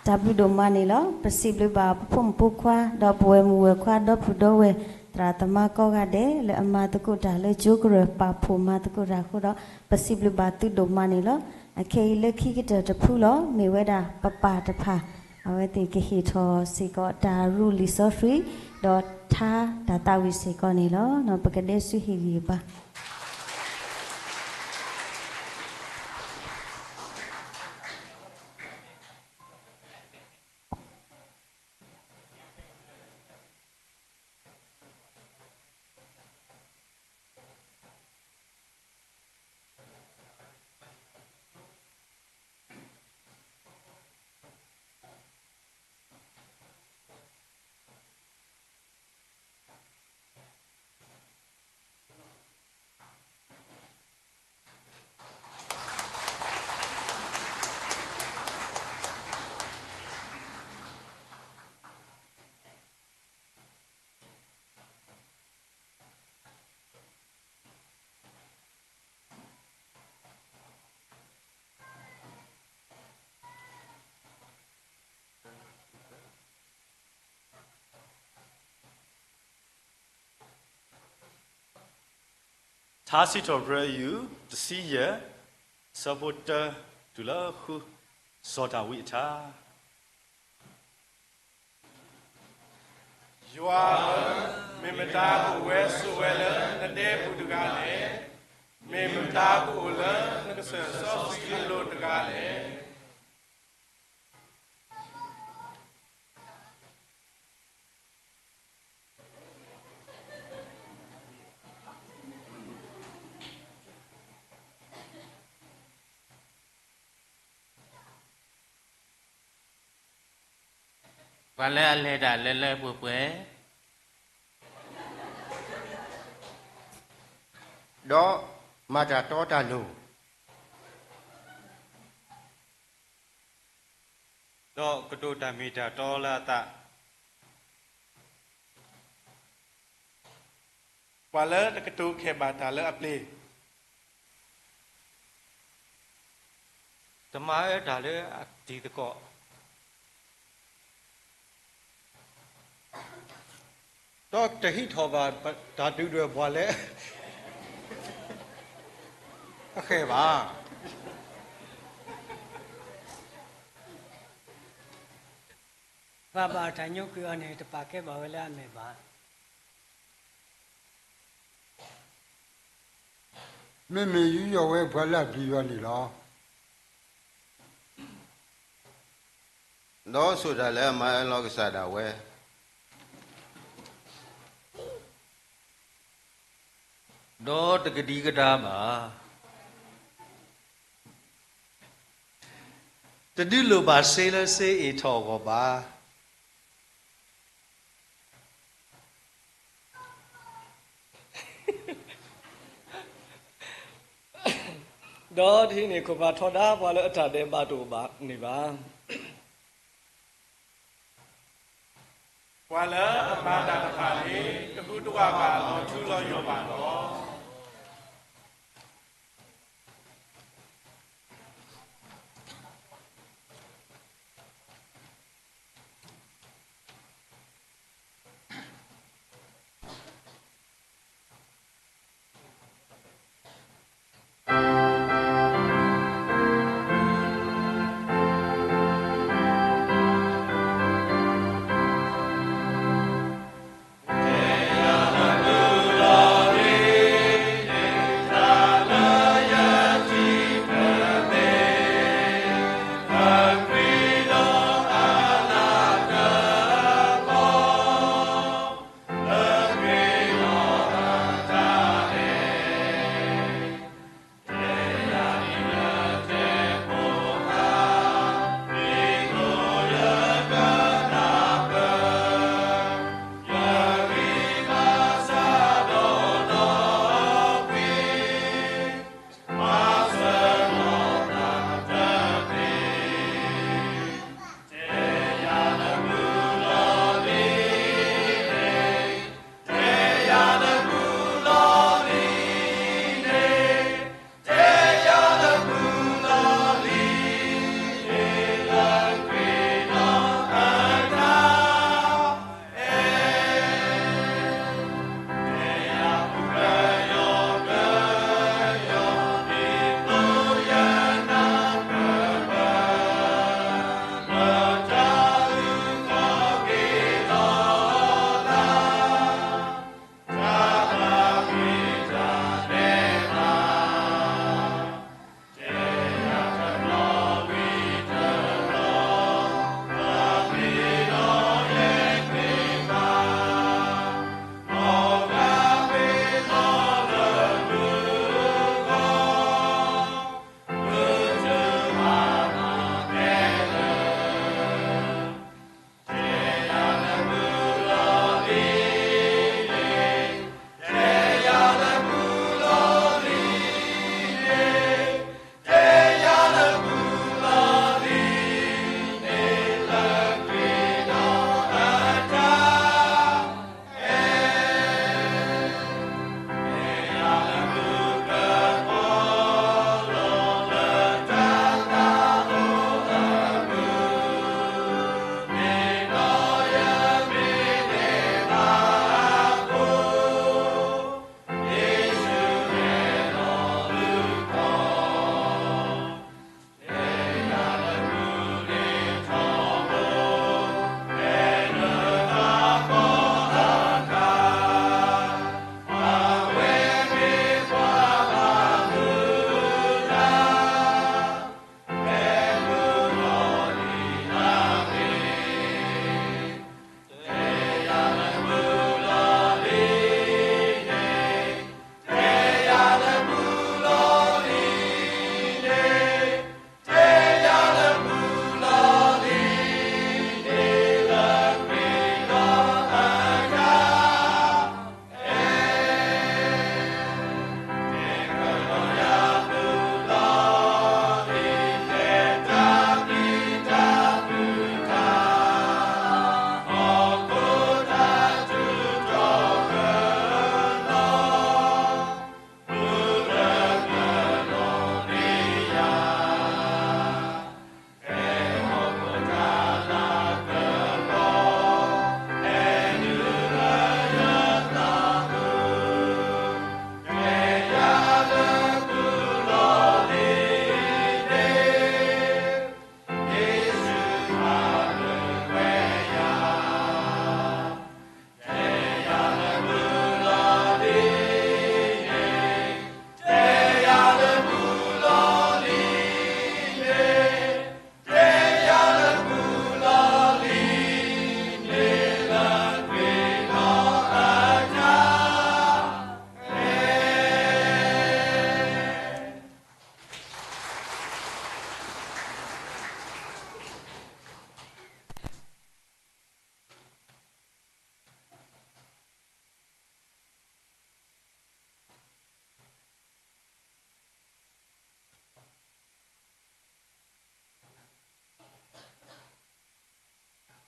တၢ်ဘျုးဒိၣ်မးန့ၣ်လီၤ. ပစံးဘျုးဘၣ်ပဖိမုၣ်ဖိခွါ ဒီးပဝဲၢ်မုၣ်ဝဲၢ်ခွါ ဒီပုၢ်ဒီဝဲၢ် သရၣ်သမါကိးဂၤဒဲး လၢအမၤသကိးတၢ်လၢကၠိကရၢၢ် ပာ်ဖှိၣ်မၤသကိးတၢ်အဃိဒီး ပစံးဘျုးဘၣ်သုဒိၣ်မးန့ၣ်လီၤ. အခဲအံၤလၢခံကတၢၢ်တဖုလီၤ. မ့ၢ်ဝဲဒၣ်ပပၢ်တဖၣ် အဝဲသ့ၣ်ကဟ့ၣ်ထီၣ်စ့ၢ်ကီးတၢ်ရူလံာ်စီဆှံ ဒီးထါတၢ်သးဝံၣ်စ့ၢ်ကီးန့ၣ်လီၤ. ပကဒဲဆူဟ့ၣ်ဂံၢ်ဘါ ထါစံးထီၣ်ပတြၢၤ ယူၢ် တဆံယဲၢ် ဆၢဖိတၢ တုၤလၢဃု, စီၤဒၤဝံးအထါ. ယွၤဧၢ, မ့ၢ်မတၤကအိၣ်ဝဲဆိးဝဲလၢနဒဲပူၤတဂၤလဲၣ်. မ့ၢ်မတၤကအိၣ်လၢနကစၢၢ်စီဆှံအလိၤတဂၤလဲၣ်. ပှၤလၢအလဲၤတၢ်လၢလၢပှဲၤပှဲၤ, ဒီးမၤတၢ်တီတၢ်လိၤ, ဒီးကတိၤတၢ်မ့ၢ်တၢ်တီလၢအသး, ပှၤလၢတကတိၤခဲးဘၣ်တၢ်လၢအပျ့ၤ, တမၤအၢတၢ်လၢအတံၤသကိး, ဒီးတဟံးထီၣ်ဘၣ်တၢ်ဒုၣ်ဒွဲၣ်ပှၤလၢအဃဲၤဘၣ်. ပာ်ဘၣ်တၢ်ညိကွံာ်အီၤန့ၣ် တပာ်ကဲဘၣ်ဝဲလၢအမဲာ်ဘၣ်. မ့မ့ၢ်ယူးယီၣ်ဝဲပှၤလၢအပျံၤယွၤန့ၣ်လီၤ. ဒီးဆိၣ်တၢ်လၢအမၤအၢလီၤကစၢ်ဒၣ်ဝဲ, ဒီးတကဒံကဒါဘၣ်. တဒုးလိၣ်ဘၣ်စ့လၢစ့အ့ၣ်ထီၣ်အဂီၢ်ဘၣ်. ဒီးတဟံးန့ၢ်ခိၣ်ဖးထီဒါပှၤလၢအတၢ်ဒဲးဘးတအိၣ်ဘၣ်န့ၣ်ဘၣ်. ပှၤလၢအမၤတၢ်တဖၣ်န့ၣ် တဟူးတဝးဘၣ်လီၤထူလီၤယိာ်ဘၣ်လီၤ.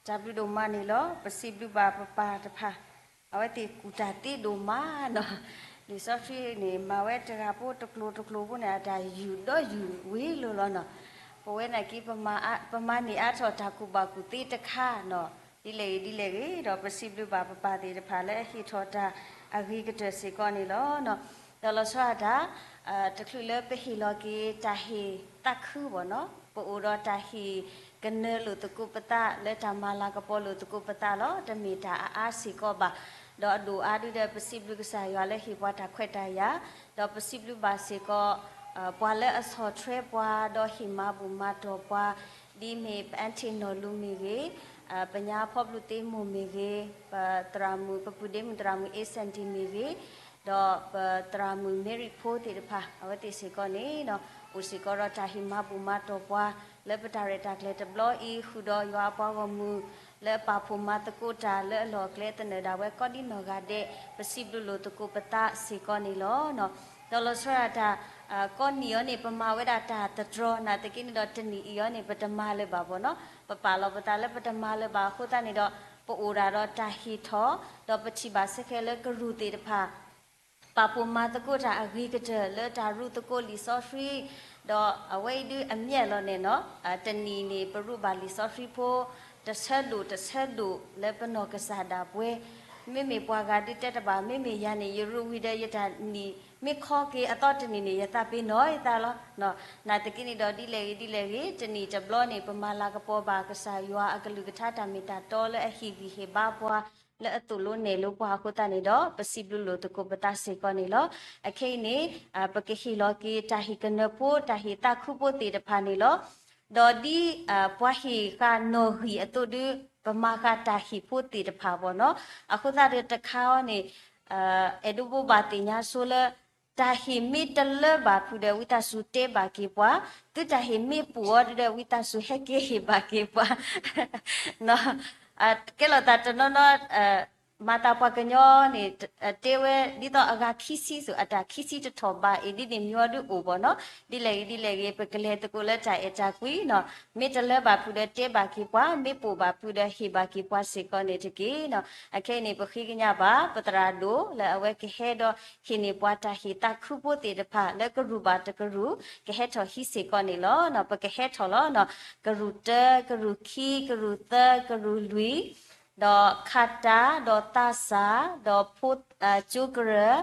တၢ်ဘျုးဒိၣ်မးန့ၣ်လီၤ. ပစံးဘျုးဘၣ်ပပၢ်တဖၣ်, အဝဲသ့ၣ်ကူၣ်တၢ်သ့ဒိၣ်မးနီၤ. လံာ်စီဆှံန့ၣ် မၤဝဲတဂၤဖိတကျိၤတကျိၤဖိန့ၣ် အတၢ်ယူၢ်ဒီးယူၢ်ဝံၤလီၤလီၤနီၤ. ပဝဲနာ်က့ ပမၤန့ၢ်အါထီၣ်တၢ်ကူၣ်ဘၣ်ကူၣ်သ့တခါနီၤ. ဒ်လဲၣ်ဂ့ၤဒ်လဲၣ်ဂ့ၤဒီး ပစံးဘျုးဘၣ်ပပၢ်သ့ၣ်တဖၣ်လၢအဟ့ၣ်ထီၣ်တၢ်အဂ့ၤကတၢၢ်စ့ၢ်ကီးန့ၣ်လီၤ. ဒီးလီၤဆီဒၣ်တၢ် တချုးလၢပဟ့ၣ်လီၤက့ၤတၢ်ဟ့ၣ်သးခုဘၣ်နီၤ, ပအိၣ်ဒီးတၢ်ဟ့ၣ်ကနၢလိာ်သကိးပသးလၢတၢ်မၤလၤကပီၤလိာ်သကိးပသးလီၤ. တမ့ၢ်တၢ်အအါစ့ၢ်ကီးဘၣ်. ဒီးအဒိၣ်အါဒုဒီး ပစံးဘျုးကစၢ်ယွၤလၢဟ့ၣ်ပှၤတၢ်ခွဲးတၢ်ယာ်, ဒီးပစံးဘျုးဘၣ်စ့ၢ်ကီး ပှၤလၢအဆီၣ်ထွဲပှၤ ဒီးဟ့ၣ်မၤဘူၣ်မၤတီၢ်ပှၤ, ဒ်မ့ၢ်ပအၣ်ထံၣ်နီၢ်လူမ့ၢ်ဂ့ၤ, ပညါဖီဘျူးသ့မိၢ်မ့ၢ်ဂ့ၤ, ပသရၣ်မုၣ် ပပုၢ်ဒ့မုၣ်သရၣ်မုၣ် အ့စၣ်ဒံၣ်မ့ၢ်ဂ့ၤ, ဒီးပသရၣ်မုၣ်မ့ရံၣ်ဖိသ့ၣ်တဖၣ် အဝဲသ့ၣ်စ့ၢ်ကီးန့ၣ် အိၣ်စ့ၢ်ကီးဒီးတၢ်ဟ့ၣ်မၤဘူၣ်မၤတီၢ်ပှၤ လၢပတၢ်ရဲၣ်တၢ်ကျဲၤတဘျီအံၤ ဃုာ်ဒီးယွၤအပှၤဂီၢ်မုၢ် လၢအပာ်ဖှိၣ်မၤသကိးတၢ်လၢအလီၢ်အကျဲသနၢၣ်ဒၣ်ဝဲကိးဒံနီၢ်ဂၤဒဲး ပစံးဘျုးလိာ်သကိးပသးစ့ၢ်ကီးန့ၣ်လီၤ. ဒီးလီၤဆီဒၣ်တၢ် ကိးနံၣ်အံၤန့ၣ် ပမၤဝဲဒၣ်တၢ်တတြီ နာ်သက့န့ၣ်ဒီး တနံၣ်အံၤအံၤန့ၣ် ပတမၤလၢၤဘၣ်ဘၣ်နီၤ, ပပာ်လီၤပသးလၢပတမၤလၢၤဘၣ်အဃိသတးန့ၣ်ဒီး ပအိၣ်ဒၣ်ဒီးတၢ်ဟ့ၣ်ထီၣ်, ဒီးပထံၣ်ဘၣ်စ့ၢ်ကီးလၢကရူၢ်သ့ၣ်တဖၣ် ပာ်ဖှိၣ်မၤသကိးတၢ်အဂ့ၤကတၢၢ်လၢတၢ်ရူသကိးလံာ်စီဆှံ, ဒီးအဝဲအံၤဒုအမျဲၢ်လီၤန့ၣ်နီၤ, တနံၣ်န့ၣ် ပရူးဘၣ်လံာ်စီဆှံဖိ တဆၢဒိၣ်တဆၢဒိၣ်လၢပနီၢ်ကစၢ်ဒၣ်ပှဲၤ, မ့မ့ၢ်ပှၤဂၤဒုတဲတဘၣ်, မ့မ့ၢ်ယၤန့ၣ် ယရူးဝံၤဒီးယတၢ်နံၣ်မ့ၢ်ခီက့ၤအသီတနံၣ်န့ၣ် ယသးပ့ၤနီၣ်ယသးလီၤ. နာ်သက့န့ၣ်ဒီး ဒ်လဲၣ်ဂ့ၤဒ်လဲၣ်ဂ့ၤ တနံၣ်တဘျီန့ၣ် ပမၤလၤကပီၤဘၣ်ကစၢ်ယွၤအကလုၢ်ကထါတၢ်မ့ၢ်တၢ်တီလၢအဟ့ၣ်ဂံၢ်ဟ့ၣ်ဘါပှၤ လၢအသိၣ်လိနဲၣ်လိပှၤအဃိသတးန့ၣ်ဒီး ပစံးဘျုးလိာ်သကိးပသးစ့ၢ်ကီးန့ၣ်လီၤ. အခဲအံၤန့ၣ် ပကဟ့ၣ်လီၤက့ၤတၢ်ဟ့ၣ်ကနၢဖိ တၢ်ဟ့ၣ်သးခုဖိသ့ၣ်တဖၣ်န့ၣ်လီၤ. ဒီးဒ်ပှၤဟ့ၣ်ဃာ်နီၣ်ဂံၢ်အသိးဒု ပမၤဃာ်တၢ်ဟ့ၣ်ဖိသ့ၣ်တဖၣ်ဘၣ်နီၤ, အဃိသတးဒီးတခါအံၤန့ၣ် အဲၣ်ဒိးဘိးဘၣ်သ့ၣ်ညါဆိလၢ တၢ်ဟ့ၣ်မ့ၢ်တလၢဘၣ်ဖုးဒီး ဝံသးစူၤတဲဘၣ်က့ၤပှၤ, သုတၢ်ဟ့ၣ်မ့ၢ်ပူၤအီၤဒုဒီး ဝံသးစူၤဟဲက့ၤဟ့ၣ်ဘၣ်က့ၤပှၤ ကဲလီၤသးတနီၤနီၤ မၤသးပှၤကညီန့ၣ် တဲဝဲဒ်သိးအဂၤခံဆံစိၤ အတၢ်ခံဆံတထီၣ်ဘၣ်အံၤ ဒ်န့ၣ်မ့ၢ်အီၤဒုအိၣ်ဘၣ်နီၤ, ဒ်လဲၣ်ဂ့ၤဒ်လဲၣ်ဂ့ၤ ပကလဲၤသကိးလၢတၢ်အဲၣ်တၢ်ကွံနီၤ, မ့ၢ်တလၢဘၣ်ဖုးဒီးတဲဘၣ်က့ၤပှၤ, မ့ၢ်ပိာ်ဘၣ်ဖုးဒီးဟ့ၣ်ဘၣ်က့ၤပှၤစ့ၢ်ကီးန့ၣ်တက့ၢ်နီၤ. အခဲအံၤန့ၣ် ပဃ့ကညးဘၣ် ပသရၣ်ဒိၣ်လၢအဝဲကဟဲဒီးဟ့ၣ်န့ၢ်ပှၤတၢ်ဟ့ၣ်သးခုဖိသ့ၣ်တဖၣ် လၢကရူၢ်ဘၣ်တကရူၢ် ကဟဲထီၣ်ဟံးစ့ၢ်ကီးန့ၣ်လီၤ. ပကဟဲထီၣ်လီၤနီၤ, ကရူၢ်တၢ, ကရူၢ်ခံ, ကရူၢ်သၢ, ကရူၢ်လွံၢ်, ဒီးခးတၢ်, ဒီးသးစၢ်, ဒီးဖိ, ကၠိကရၢၢ်,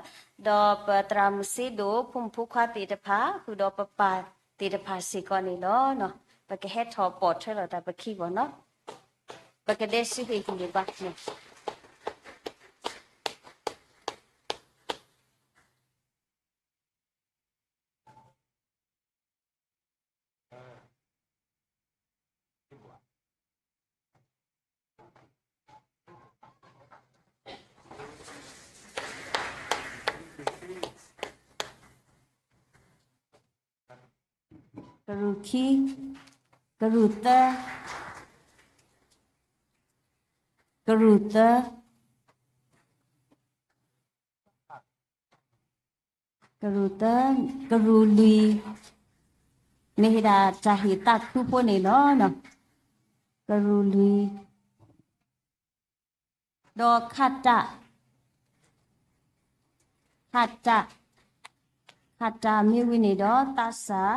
ဒီးပသရၣ်မုၣ်စ့ဒိၣ် ဖိမုၣ်ဖိခွါသ့ၣ်တဖၣ် ဃုာ်ဒီးပပၢ်သ့ၣ်တဖၣ်စ့ၢ်ကီးန့ၣ်လီၤ. ပကဟဲထီၣ်ပိာ်ထွဲလိာ်သးပခံဘၣ်နီၤ, ပကဒဲစုဟ့ၣ်ဟံၣ်န့ၣ်ဘၣ် ကရူၢ်ခံ, ကရူၢ်သၢ, ကရူၢ်သၢ, ကရူၢ်သၢ, ကရူၢ်လွံၢ်, မ့ၢ်ဝဲဒၣ်တၢ်ဟ့ၣ်သးခုဖိန့ၣ်လီၤ. ကရူၢ်လွံၢ်, ဒီးခးတၢ်, ခးတၢ်, ခးတၢ်မ့ၢ်ဝံၤန့ၣ်ဒီး သးစၢ်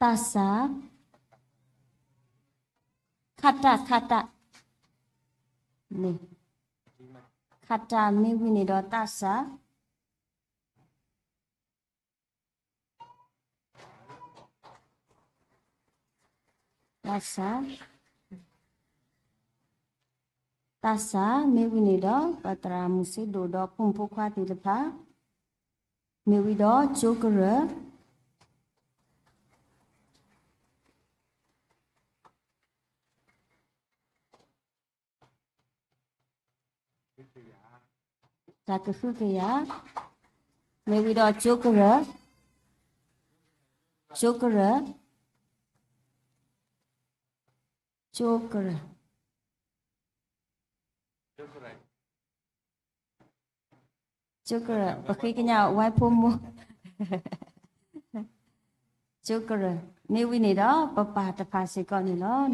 သးစၢ်, ခးတၢ် ခးတၢ်, ခးတၢ်မ့ၢ်ဝံၤန့ၣ်ဒီးသးစၢ်, သးစၢ်, သးစၢ်မ့ၢ်ဝံၤန့ၣ်ဒီး ပသရၣ်မုၣ်စ့ဒိၣ်ဒီးဖိမုၣ်ဖိခွါသ့ၣ်တဖၣ် မ့ၢ်ဝံၤဒီးကၠိကရၢၢ် တၢ်ကဟုကယာ်, မ့ၢ်ဝံၤဒီးကၠိကရၢၢ်, ကၠိကရၢၢ်, ကၠိကရၢၢ် ကၠိကရၢၢ် ပဃ့ကညးဝဲဖိမုၣ်, ကၠိကရၢၢ်, မ့ၢ်ဝံၤန့ၣ်ဒီး ပပာ်တဖၣ်စ့ၢ်ကီးန့ၣ်လီၤ.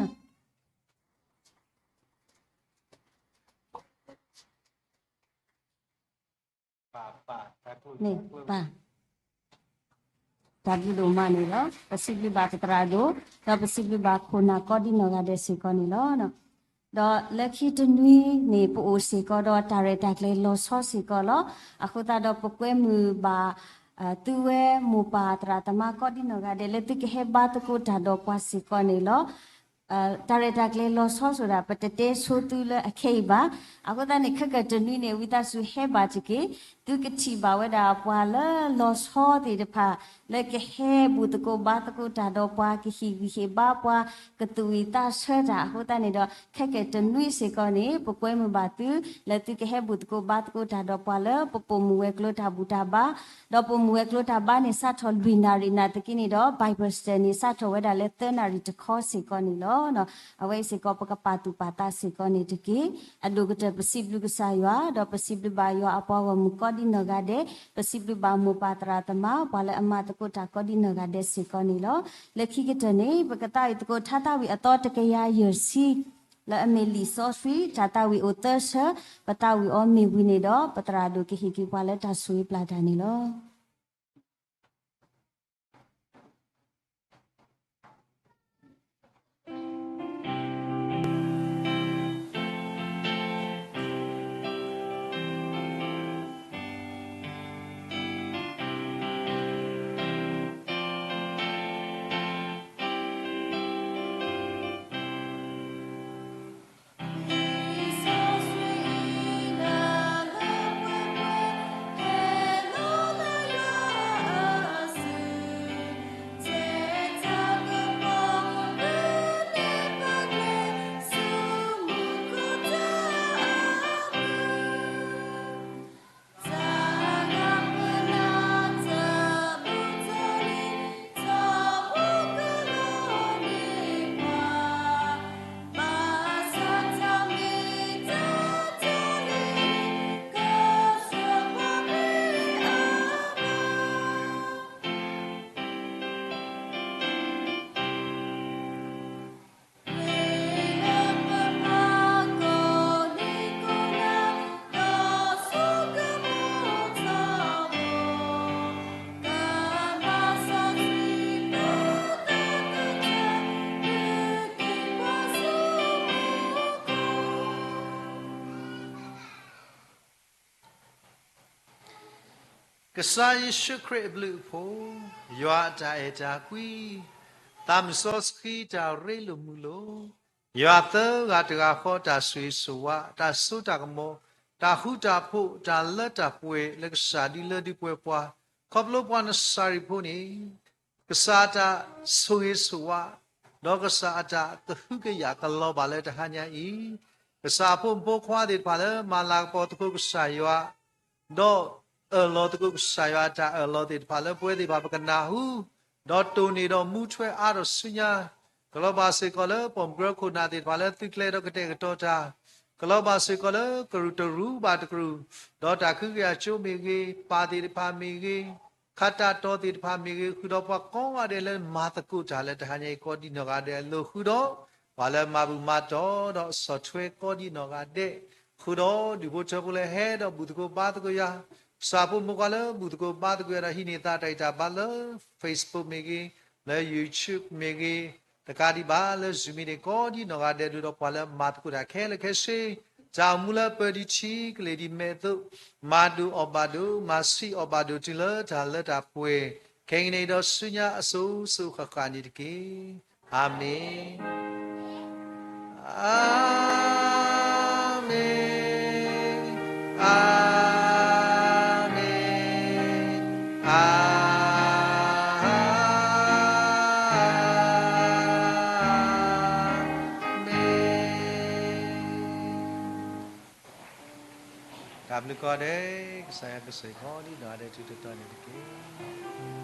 န့ၣ်ပၢ် တၢ်ဘျုးဒိၣ်မးန့ၣ်လီၤ. ပစံးဘျုးဘၣ်ပသရၣ်ဒိၣ်, ဒီးပစံးဘျုးဘၣ်ခိၣ်နၢ်ကိးဒံနီၢ်ဂၤဒဲးစ့ၢ်ကီးန့ၣ်လီၤ. ဒီးလၢခံတနွံန့ၣ် ပအိၣ်စ့ၢ်ကီးဒီးတၢ်ရဲၣ်တၢ်ကျဲၤလီၤဆီစ့ၢ်ကီးလီၤ. အဃိသတးဒီးပကွဲမုာ်ဘၣ် သုဝဲမိၢ်ပၢ်သရၣ်သမါကိးဒံနီၢ်ဂၤဒဲး လၢသုကဟဲဘါသကိးတၢ်ဒီးပှၤစ့ၢ်ကီးန့ၣ်လီၤ. တၢ်ရဲၣ်တၢ်ကျဲၤလီၤဆီဆိဒၣ် ပတတဲဆိသုလၢအခဲအံၤဘၣ်. အဃိသတးန့ၣ် ခဲကတနွံန့ၣ် ဝံသးစူၤဟဲဘၣ်တက့ၢ်. သုကထံၣ်ဘၣ်ဝဲဒၣ်ပှၤလၢလီၤဆီသ့ၣ်တဖၣ် လၢကဟဲဘူၣ်သကိးဘါသကိးတၢ်ဒီးပှၤ ကဟ့ၣ်ဂံၢ်ဟ့ၣ်ဘါပှၤ ကသူၣ်ဝံၣ်သးဆၢတၢ်အဃိသတးန့ၣ်ဒီး ခဲကတနွံစ့ၢ်ကီးန့ၣ် ပကွဲမုာ်ဘၣ်သု လၢသုကဟဲဘူၣ်သကိးဘါသကိးတၢ်ဒီးပှၤလၢပပိာ်မုၣ်ဝဲၤကျိၤတၢ်ဘူၣ်တၢ်ဘါ ဒီးပိာ်မုၣ်ဝဲၤကျိၤတၢ်ဘါန့ၣ် စးထီၣ်လွံၢ်နၣ်ရံၣ်နာ်သက့န့ၣ်ဒီး Bible study န့ၣ် စးထီၣ်ဝဲဒၣ်လၢသၢနၣ်ရံၣ်တခီစ့ၢ်ကီးန့ၣ်လီၤ. အဝဲအံၤစ့ၢ်ကီး ပကပာ်သူၣ်ပာ်သးစ့ၢ်ကီးန့ၣ်တက့ၢ်. အဒိၣ်ကတၢၢ်ပစံးဘျုးကစၢ်ယွၤ ဒီးပစံးဘျုးဘၣ်ယွၤအပှၤဂီၢ်မုၢ်ကိးဒံနီၢ်ဂၤဒဲး, ပစံးဘျုးဘၣ်မိၢ်ပၢ်သရၣ်သမါ ပှၤလၢအမၤသကိးတၢ်ကိးဒံနီၢ်ဂၤဒဲးစ့ၢ်ကီးန့ၣ်လီၤ. လၢခံကတၢၢ်န့ၣ် ပကသးဝံၣ်သကိးထါသးဝံၣ်အသီတကယၤယဲၢ်ဆံ လၢအမ့ၢ်လံာ်စီဆှံ တၢ်သးဝံၣ်အိၣ်သၢဆၢ, ပသးဝံၣ်အီၤမ့ၢ်ဝံၤန့ၣ်ဒီး ပသရၣ်ဒိၣ်ကဟ့ၣ်က့ၤပှၤလၢတၢ်ဆိၣ်ဂ့ၤပျၢ်တၢ်န့ၣ်လီၤ. ကစၢ်ယ့ၣ်ၡူးခရံာ်အဘျုးအဖှိၣ်, ယွၤအတၢ်အဲၣ်တၢ်ကွံ, သးမုၢ်စီဆှံတၢ်ရ့လိာ်မုာ်လိာ်, ယွၤသၢဂၤတဂၤဃီတၢ်ဆိၣ်ဂ့ၤဆိၣ်ဝါ, တၢ်စိတၢ်ကမီၤ, တၢ်ဃူတၢ်ဖိး, တၢ်လၢတၢ်ပှဲၤလၢကစၢ်ဒုးလၢဒုးပှဲၤပှၤ, ခီဖျိပှၤနစၤရံဖိန့ၣ် ကစၢ်အတၢ်ဆိၣ်ဂ့ၤဆိၣ်ဝါ, ဒီးကစၢ်အတၢ်ကဟုကယာ်ကလီၤဘၣ်လၢတဟါညါအံၤ, ကစၢ်အဖိမုၣ်ဖိခွါသ့ၣ်တဖၣ်လၢမၤလၤကပီၤသကိးကစၢ်ယွၤ, ဒီးအၢၣ်လီၤသကိးကစၢ်ယွၤအတၢ်အၢၣ်လီၤသ့ၣ်တဖၣ်လၢပဝဲသ့ၣ်တဖၣ်ပကနၢ်ဟူ, ဒီးတိၢ်န့ၢ်ဒီးမူထွဲအါထီၣ်ဆူညါ, ကလီၤဘၣ်စ့ၢ်ကီးလၢပိာ်မုၣ်ကရၢခိၣ်နၢ်သ့ၣ်တဖၣ်လၢသုးကျဲၤဒီးကတဲာ်ကတီၤတၢ်, ကလီၤဘၣ်စ့ၢ်ကီးလၢကရူၢ်တရူးဘၣ်တကရူၢ်, ဒီးတၢ်ကဟုကယာ်ကၠိမ့ၢ်ဂ့ၤ, ပၢ်သ့ၣ်တဖၣ်မ့ၢ်ဂ့ၤ, ခးတၢ်တီၢ်သ့ၣ်တဖၣ်မ့ၢ်ဂ့ၤ, ဃုာ်ဒီးပှၤကိးဂၤဒဲးလၢမၤသကိးတၢ်လၢတဟါညါအံၤကိးဒံနီၢ်ဂၤဒဲးအလိၤဃုာ်ဒီး, ပှၤလၢမၤဘူၣ်မၤတီၢ်ဒီးဆီၣ်ထွဲကိးဒံနီၢ်ဂၤဒဲး, ဃုာ်ဒီးဒူၣ်ဖိထၢဖိလၢဟဲဒီးဘူၣ်သကိးဘါသကိးယွၤ, ကစၢ်ဖိမုၣ်ဖိခွါလၢဘူၣ်သကိးဘါသကိးယွၤဒီးဟံးန့ၢ်သးတၢ်ဂံၢ်တၢ်ဘါလၢ Facebook မ့ၢ်ဂ့ၤ, လၢ YouTube မ့ၢ်ဂ့ၤ, တကးဒံးဘၣ်လၢ Zoom မ့ၢ်ဂ့ၤ ကိးဒံနီၢ်ဂၤဒဲးဒိၣ်ဒီးပှၤလၢမၤသကိးတၢ်ခဲလၢာ်ခဲဆ့, တၢ်အိၣ်မူလၢပၢၢ်ဒံးထံကလ့ၢ်ဒံးမဲာ်အသိး, မၤဒိၣ်အီၣ်ဘၣ်ဒိၣ်, မၤဆံးအီၣ်ဘၣ်ဒိၣ်တုၤလၢတၢ်လၢတၢ်ပှဲၤ, ခဲအံၤန့ၣ်ဒီးဆူညါအစိၤစိၤဃၣ်ဃၣ်န့ၣ်တက့ၢ်. အၤမ့ၣ်, အၤမ့ၣ်, အၤမ့ၣ်, အၤမ့ၣ်. တၢ်ဘျုးကိးဂၤဒဲး, ကစၢ်ယွၤကဆိၣ်ဂ့ၤကိးဒံနီၢ်ဂၤဒဲးထူးထူးတီၤတီၤန့ၣ်တက့ၢ်.